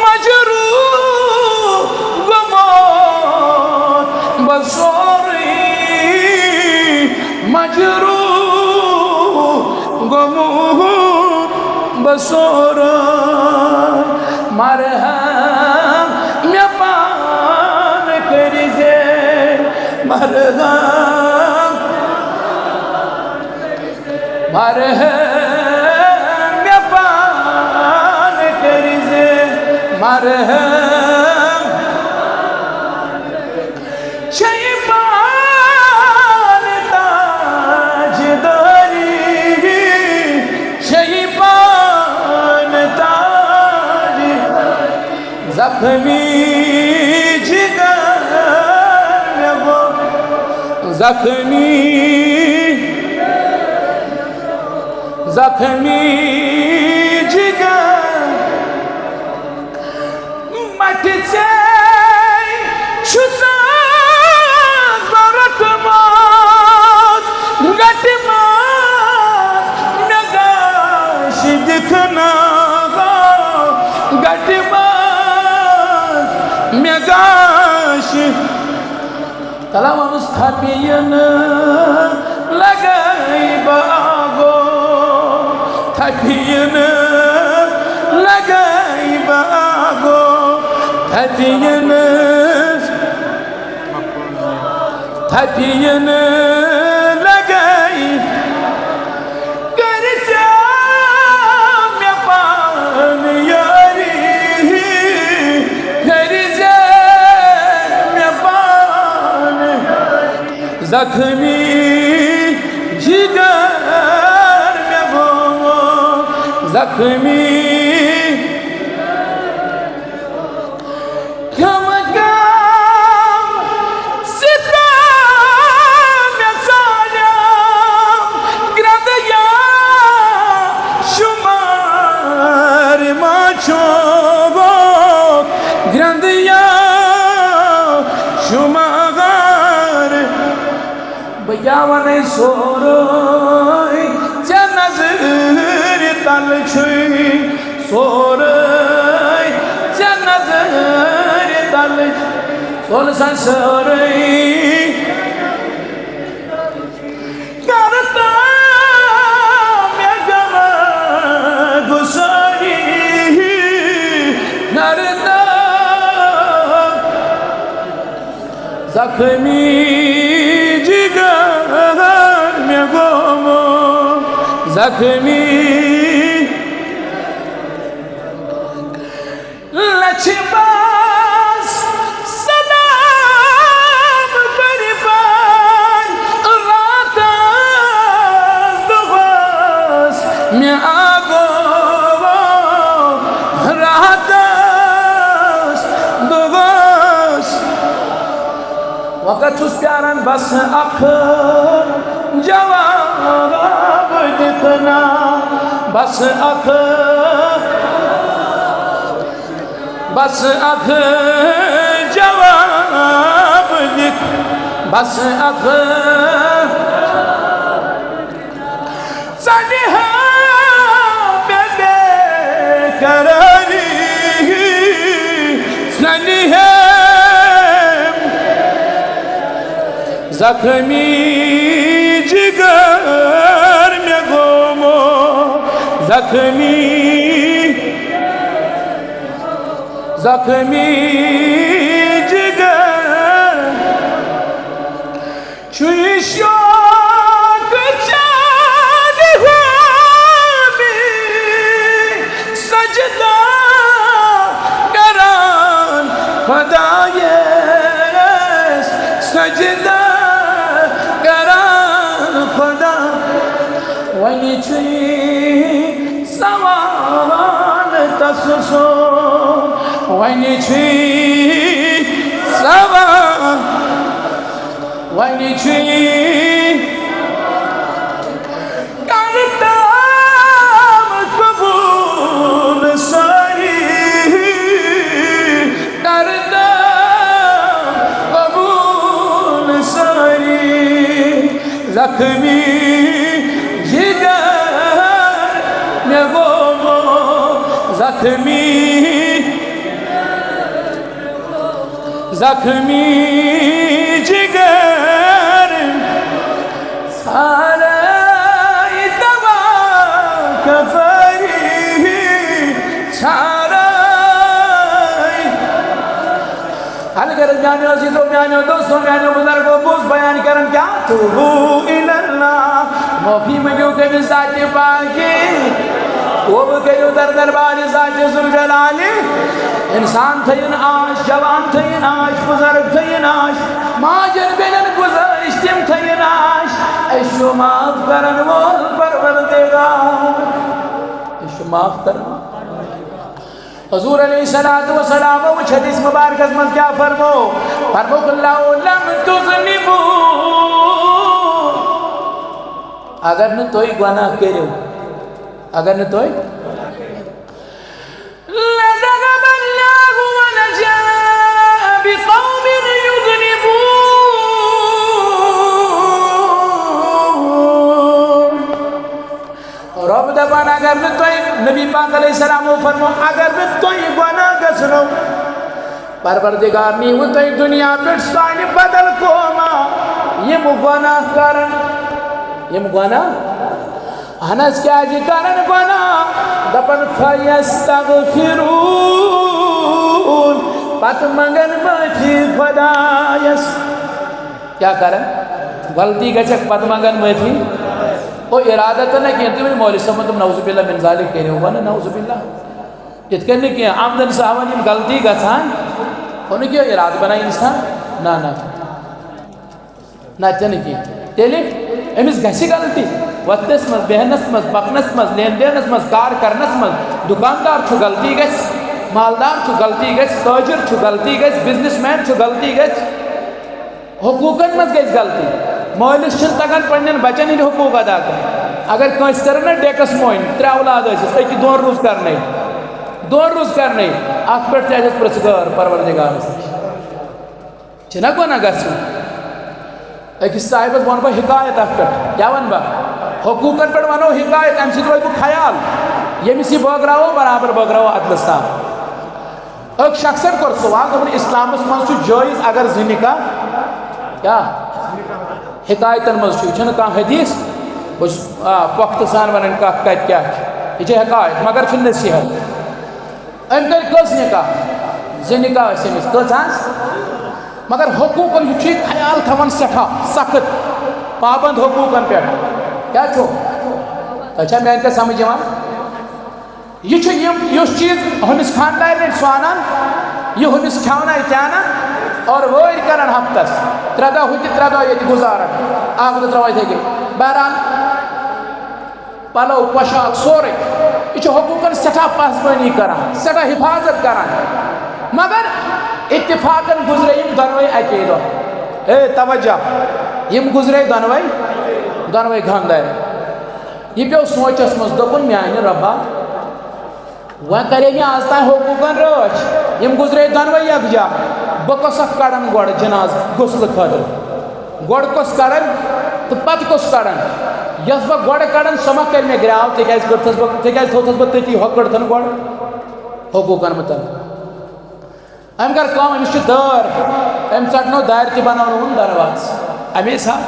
مجروح گوٚمُت بہٕ سورُے۔ مجروح گوٚمُت بہٕ سورُے۔ مرحم مےٚ پانہٕ کٔرۍزِ، مرحم، مرحم مےٚ پانہٕ کٔرۍزِ، مرحم۔ زخمی جگر مےٚ گوٚو زخمی، زخمی جگر۔ مٹہِ ژے چھُ ساز بھرت مات، گٹہِ مات مےٚ گاش دِکھ ناو، گٹہِ مات مےٚ گاش۔ تلا وَنُس تھپہِ یِنہٕ لگے باغو، تھپہِ یِنہٕ لگے باغو، تھپہِ یِنہٕ، تھپہِ یِنہٕ لگے۔ کٔرۍ زِ مےٚ پانہٕ یٲری، کٔرۍ زِ مےٚ پانہٕ۔ زخمی جگر مےٚ گوٚو زخمی۔ کم کم ستام مےٚ ژالیام گرٛنٛدٕ یا شُمار ما چھُ گرٛنٛدٕ یا شُمار۔ بہٕ کیٛاہ وَنَے سورُے ژےٚ نظرِ تَل چھُے، سورُے ژےٚ نظرِ تَل۔ سول سا سورُے کَرٕ تا مےٚ غمہٕ گُسٲری، کَرٕ تا۔ زخمی جگر مےٚ گوٚمُت زخمی۔ لچھِ بس سلام قربان راتس دۄہس مےٚ آگو راتس دۄہس۔ وقت چھُس پیاران بس اکھ جواب دِتھ نا، بس اکھ، بس اکھ جواب دِتھ، بس اکھ۔ ژَلہِ ہا مےٚ بے قرٲری، ژَلہِ ہا۔ زخمی جگر مےٚ گوٚمُت زخمی، زخمی جگر۔ چھُے شوق چانہِ حامی سجدہ کران خدایس، سجدہ کران خدا۔ وۄنۍ چھُے سوال تس سُنٛد، وۄنۍ چھُے سوال۔ وۄنۍ چھُے کرتام قبوٗل سٲری، کرتام قبوٗل سٲری۔ زخمی جگر مےٚ گوٚمُت زخمی۔ زخمی جگر ژھارے دوا کفٲری، ژھارے۔ الغرض میانیو عزیزو، میانیو دوستو، میانیو بزرگو، بہٕ اوسُس بیان کران کیٛاہ؟ توبو الی اللہ، معافی منٛگِو کٔمِس ذاتِ پاکی، توبہٕ کٔرِو در دربارِ ذاتِ ذوالجلالِ۔ انسان تھٲیِن آش، جوان تھٲیِن آش، بزرگ تھٲیِن آش، ماجن بیٚنٮ۪ن گُزٲرِش تِم تھٲیِن آش۔ اَسہِ چھُ معاف کرن وول پروردگار، اَسہِ چھُ معاف کرن وول۔ حضور علیہ الصلوۃ والسلام وچھ حدیث مبارکس منٛز کیٛاہ فرمو؟ فرمووُکھ، "لو لم تذنبوا"، اگر نہٕ تُہۍ گۄناہ کٔرِو، اگر نہٕ تُہۍ، "لذهب الله ولجاء بقوم يذنبون"۔ رۄب دَپان، اگر نہٕ تۄہہِ، نبی پاک علیہ السلامو فرمو، اگر نہٕ تۄہہِ گۄناہ گژھنو، پروردگار نیٖوٕ تۄہہِ دُنیا پٮ۪ٹھ سانہِ بدل قوما، یِم گۄناہ کرن، یِم گۄناہ، اہن حظ، کیازِ کرن گۄناہ؟ دَپان، فیستغفرون، پتہٕ منگن معٲفی خۄدایس۔ کیٛاہ کرن؟ غلطی گژھٮ۪کھ، پتہٕ منگن معٲفی۔ او، ارادہ تہٕ نہ کینٛہہ، تُہۍ ؤنِو مولوی صٲبن دوٚپ، "نعوذ باللہ من ذالک"، کٔرِو وَنہٕ، "نعوذ باللہ"۔ یِتھ کٔنۍ نہٕ کینٛہہ، آمدن سہون یِم غلطی گژھان، ہُہ نہٕ کینٛہہ، ارادٕ بنایہِ انسان، نہ، نہ، نہ، تہِ نہٕ کینٛہہ۔ تیٚلہِ أمِس گژھِ غلطی، وۄتھنس منٛز، بیہنس منٛز، پکنس منٛز، لین دینس منٛز، کار کرنس منٛز، دُکاندار چھُ، غلطی گژھِ، مالدار چھُ، غلطی گژھِ، تٲجر چھُ، غلطی گژھِ، بزنس مین چھُ، غلطی گژھِ۔ حقوٗقن منٛز گژھِ غلطی۔ مٲلِس چھِنہٕ تگان پننٮ۪ن بچن ہٕنٛدۍ حقوٗق ادا کرٕنۍ۔ اگر کٲنٛسہِ کٔرٕن نا ڈیکس موین، ترٛےٚ اولاد ٲسِس، أکِس دۄن روٗز کرنَے، دۄن روٗز کرنَے، اتھ پٮ۪ٹھ تہِ آسٮ۪س پرژھگار پروردگارس نِش۔ چھِنہ گۄناہ گژھُن؟ أکِس صاحبس وَنہٕ بہٕ حکایت اتھ پٮ۪ٹھ۔ کیٛاہ وَنہٕ بہٕ؟ حقوٗقن پٮ۪ٹھ وَنو حکایت، امہِ سۭتۍ روزِ بہٕ خیال۔ ییٚمِس یہِ بٲگراوو، برابر بٲگراوو عدلہٕ سان۔ أکۍ شخصن کوٚر سوال، دوٚپُن، اسلامس منٛز چھُ جٲیز اگر زٕ نکاح، کیٛاہ؟ حکایتن منٛز چھُ، یہِ چھُنہٕ کانٛہہ حدیث۔ بہٕ چھُس، آ، پۄختہٕ سان ونان کتھ کتہِ کیٛاہ چھِ۔ یہِ چھِ حکایت، مگر چھِ نصیحت۔ أمۍ کٔرۍ کٔژ نکاح؟ زٕ نکاح ٲسۍ أمِس۔ کٔژ حظ؟ مگر حقوٗقن ہُنٛد چھُ یہِ خیال تھاوان سٮ۪ٹھاہ سخت، پابند حقوٗقن پٮ۪ٹھ۔ کیٛاہ چھُ؟ تۄہہِ چھا میٛانہِ کتھِ سمجھ یِوان؟ یہِ چھُ یِم، یُس چیٖز ہُمِس خانٛدارنہِ چھُ اَنان، یہِ ہُمِس کھٮ۪ونایہِ تہِ اَنان اور وٲرۍ کران ہفتس ترٛےٚ دۄہ ہُتہِ، ترٛےٚ دۄہ ییٚتہِ گُزاران، اکھ دۄہ ترٛاوان یِتھَے کٔنۍ۔ بہرحال، پلو، پوشاک، سورُے، یہِ چھُ حقوٗقن سٮ۪ٹھاہ پاسبٲنی کران، سٮ۪ٹھاہ حفاظت کران۔ مگر اتفاقن گُزرے یِم دۄنوَے اَکے دۄہ۔ اے توجہ، یِم گُزرے دۄنوَے، دۄنوَے خانٛدارِ۔ یہِ پیوٚو سونٛچس منٛز، دوٚپُن، "میانہِ رۄبا، وۄنۍ کرے مےٚ آز تام حقوٗقن رٲچھ، یِم گُزرے دۄنوَے یکجا، بہٕ کۄسکھ کڑن گۄڈٕ جناز غسلہٕ خٲطرٕ؟ گۄڈٕ کۄس کڑن تہٕ پتہٕ کۄس کڑن؟ یۄس بہٕ گۄڈٕ کڑن، سۄ ما کرِ مےٚ گراو؟ ژےٚ کیازِ کٔڑتھس بہٕ، ژےٚ کیازِ تھوٚوتھس بہٕ تٔتی ہۄکھٕ کٔڑتھن گۄڈٕ؟" حقوٗقن مُتعلق۔ أمۍ کٔر کٲم، أمِس چھِ دٲر، أمۍ ژَٹنو دارِ تہِ بَناونووُن دروازٕ۔ اَمے ساتہٕ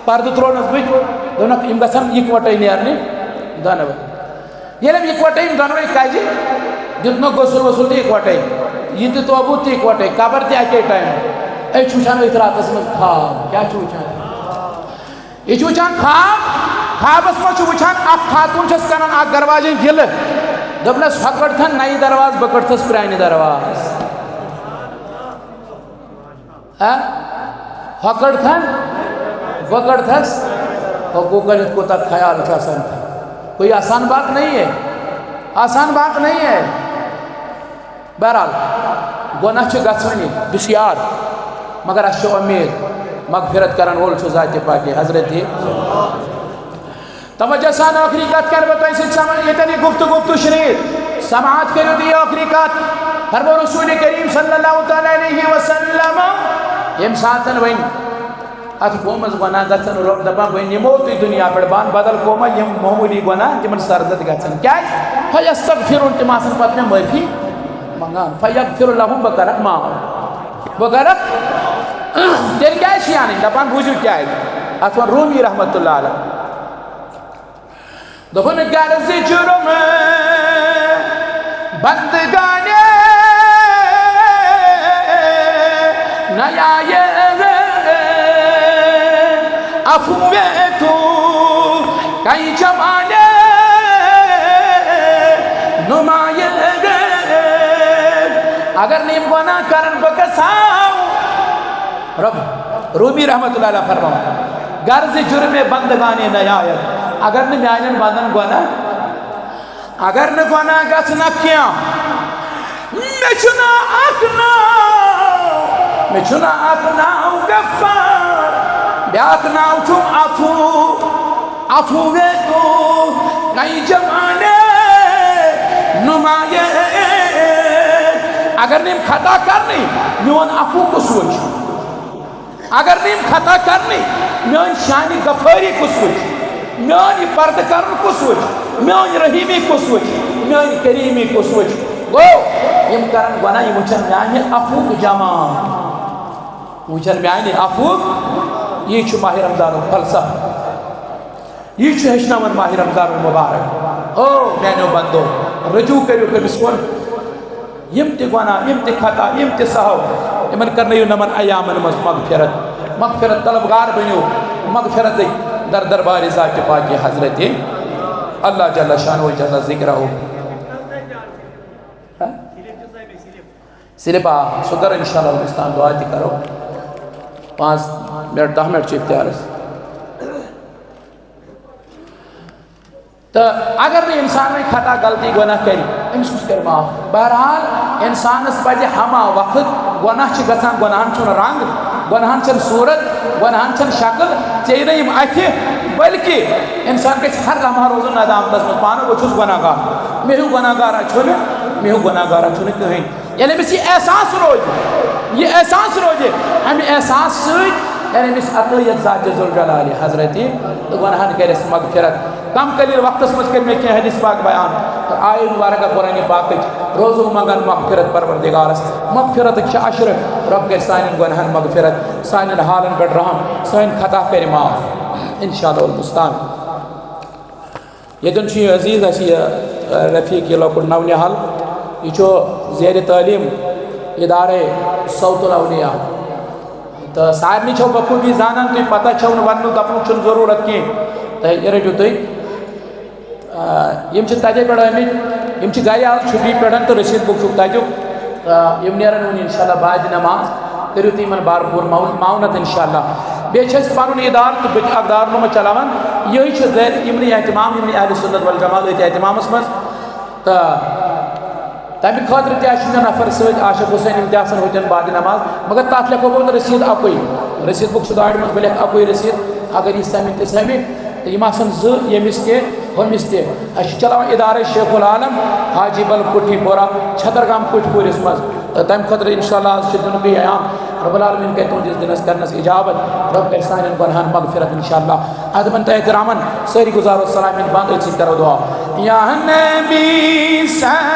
پردٕ ترٛوونَس بہٕ، دوٚپنَکھ، "یِم گژھن یِکوَٹَے نیرنہِ دۄنوَے۔" ییٚلہِ أمۍ یِکوَٹَے یِم دۄنوَے کَجہِ، دیُتنَکھ غسل ؤسل تہِ یِکوَٹَے، یہِ تہِ توبوٗد تہِ یِکوَٹَے، قبر تہِ اَکے ٹایمہٕ۔ أسۍ چھِ وٕچھان أتھۍ راتَس منٛز خواب۔ کیٛاہ چھِ وٕچھان؟ یہِ چھُ وٕچھان خواب، خوابس منٛز چھُ وٕچھان اکھ خاتوٗن چھَس کران اکھ دروازٕ گِلہٕ، دوٚپنَس، "ہۄ کٔڑتھن نَیہِ دروازٕ، بہٕ کٔڑتھس پرٛانہِ دروازٕ۔" ہا؟ ہۄ کٔڑتھن، بہٕ کٔڑتھس۔ حقوٗقن ہُنٛد کوٗتاہ خیال چھُ آسان تھاوُن۔ کوئی آسان بات نہیں ہے، آسان بات نہیں ہے۔ بہرحال، گۄناہ چھِ گژھٲنی بسیار، مگر اَسہِ چھِ اُمید، مغفرت کرن وول چھُ ذاتِ پاکِ حضرت۔ توجہ سان ٲخری کتھ کرٕ بہٕ تۄہہِ سۭتۍ سمجھ، ییٚتٮ۪ن یہِ گفتگو تُشرِ، سماعت کٔرِو تُہۍ یہِ ٲخری کتھ۔ فرموو رسول کریم صلی اللہ تعالیٰ علیہ وسلم، ییٚمہِ ساتن وۄنۍ اتھ قومس گۄناہ گژھن، رۄب دپان، "بہٕ نِمو تُہۍ دُنیا پٮ۪ٹھ، بہٕ انہٕ بدل قوما، یِم معموٗلی گۄناہ تِمن سرزد گژھن۔" کیازِ؟ "فیستغفرون"، تِم آسن پتہٕ مےٚ معٲفی منگان۔ "فیغفر لہم"، بہٕ کرکھ معاف، بہٕ کرکھ۔ تیٚلہِ کیازِ چھِ انٕنۍ؟ دپان، بوٗزِو کیازِ۔ اتھ ووٚن رومی رحمتہ اللہ علیہ۔ دوٚپُن، "غرض جُرم بندگانِ نیایت، عفوِ تو کئی جمالِ نمایت۔" اگر نہٕ یِم گۄناہ کرن، بہٕ گژھٕ ہا رۄب۔ رومی رحمتہ اللہ علیہ فرماوان، "غرض جُرم بندگانِ نیایت"، اگر نہٕ میانٮ۪ن بندن گۄناہ، اگر نہٕ گۄناہ گژھنکھ کینٛہہ، مےٚ چھُ ناو اکھ ناو، مےٚ چھُ ناو اکھ ناو غفار، بیٛاکھ ناو چھُم عفو، عفو وے تو نئی جمانے نمایاں۔ اگر نہٕ یِم خطا کرنٕے، میون عفو کُس وٕچھ؟ اگر نہٕ یِم خطا کرنٕے، میٲنۍ شانہِ غفٲری کُس وٕچھ؟ میٲنۍ یہِ پردٕ کرُن کُس وٕچھ؟ میٲنۍ رحیٖمی کُس وٕچھ؟ میٲنۍ کریٖمی کُس وٕچھ؟ گوٚو، یِم کرن گۄناہ، یِم وٕچھن میانہِ عفوُک جمال، وٕچھن میانہِ عفوُک۔ یی چھُ ماہِ رمضانُک فلسفہٕ، یی چھُ ہیٚچھناوان ماہِ رمضان المبارک۔ او میانیو بندو، رجوع کٔرِو کٔمِس کُن؟ یِم تہِ گۄناہ، یِم تہِ خطا، یِم تہِ سہو، یِمن کرنٲیِو نَمن ایامن منٛز مغفرت۔ مغفرت طلبگار بٔنِو، مغفرتٕکۍ در دربارِ ذاتِ پاکِ حضرتِ اللہ جل شانہ و جل ذکرہ۔ ہا؟ صرف آ، سُہ کرو انشاءاللہ، أسۍ تام دعا تہِ کرو۔ پانٛژھ منٹ، دَہ منٹ چھِ اختیارس۔ تہٕ اگر نہٕ انسان وۄنۍ خطا غلطی گۄناہ کرِ، أمِس کُس کرِ معاف؟ بہرحال، انسانس پزِ ہما وقت، گۄناہ چھِ گژھان، گۄناہن چھُنہٕ رنگ، گۄناہن چھَنہٕ صوٗرت، گۄناہن چھَنہٕ شکل، ژےٚ یی نہٕ یِم اَتھِ، بلکہِ انسان گژھِ ہر لمحہ روزُن ندامتس منٛز، پانہٕ بہٕ چھُس گۄناہ گار، مےٚ ہیوٗ گۄناہ گارا چھُنہٕ، مےٚ ہیوٗ گۄناہ گارا چھُنہٕ کٕہٕنۍ۔ ییٚلہِ أمِس یہِ احساس روزِ، یہِ احساس روزِ، اَمہِ احساس سۭتۍ کرِ أمِس عطیت ذاتِ ذوالجلالِ حضرتِ تہٕ گۄناہن کرٮ۪س مغفرت۔ کم قلیل وقتس منٛز کٔرۍ مےٚ کینٛہہ حدیث پاک بیان تہٕ آیے مبارکہ قرآن پاکٕچ۔ روزو منٛگان مغفرت پروردگارس، مغفرتٕکۍ چھِ عشرٕ، رب کرِ سانٮ۪ن گۄناہن مغفرت، سانٮ۪ن حالن پٮ۪ٹھ رحم، سٲنۍ خطا کرِ معاف۔ انشاءاللہ المستعان۔ ییٚتٮ۪ن چھُ یہِ عزیز اَسہِ یہِ، ا، رفیق، یہِ لۄکُٹ نونِحال۔ یہِ چھُ زیرِ تعلیٖم ادارے صوت الاولیاء۔ تہٕ سارنٕے چھو بخوٗبی زانان، تُہۍ پتہ چھو نہٕ، وننُک دپنُک چھُنہٕ ضروٗرت کینٛہہ۔ تہٕ یہِ رٔٹِو تُہۍ۔ ا، یِم چھِ تَتے پٮ۪ٹھ آمٕتۍ، یِم چھِ گرِ آز چھُٹی پٮ۪ٹھ تہٕ رشیٖد بُک چھُکھ تَتیُک۔ تہٕ یِم نیرن وۄنۍ انشاءاللہ بعد نماز، کٔرِو تُہۍ یِمن بھرپوٗر مو-، معاونت انشاءاللہ۔ بیٚیہِ چھِ أسۍ پنُن ادارٕ تہٕ بہٕ تہِ اکھ دارالعلوم چلاوان، یِہوٚے چھُ زیر یِمنٕے اہتمام، یِمنٕے اہلِ سنت والجماعت أتھۍ اہتمامس منٛز۔ تہٕ تَمہِ خٲطرٕ تہِ آسہِ مےٚ نفر سۭتۍ، عاشق حسین، یِم تہِ آسن ہوٚتٮ۪ن بعد نماز، مگر تَتھ لیکھو بہٕ رسیٖد اَکُے، رسیٖد بُک چھُ گاڑِ منٛز، بہٕ لیکھٕ اَکُے رسیٖد، اگر یہِ سَمہِ تہِ سَمہِ، تہٕ یِم آسن زٕ، ییٚمِس تہِ، ہُمِس تہِ۔ أسۍ چھِ چلاوان ادارے شیخ العالم حاجی بل کُٹھی پورہ، چھترگام کُٹھۍ پوٗرِس منٛز۔ تہٕ تَمہِ خٲطرٕ انشاءاللہ آز چھِ دِنُک یہِ ایام، رب العالمین کرِ تُہنٛدِس دِنس کرنس اجابت، رب کرِ سانٮ۪ن گۄنہن مغفرت انشاءاللہ۔ ادبن تہٕ احترامن سٲری گُزارو سلام ہٕنٛدۍ بند، أتھۍ سۭتۍ کرو دعا۔ یا نبی صلی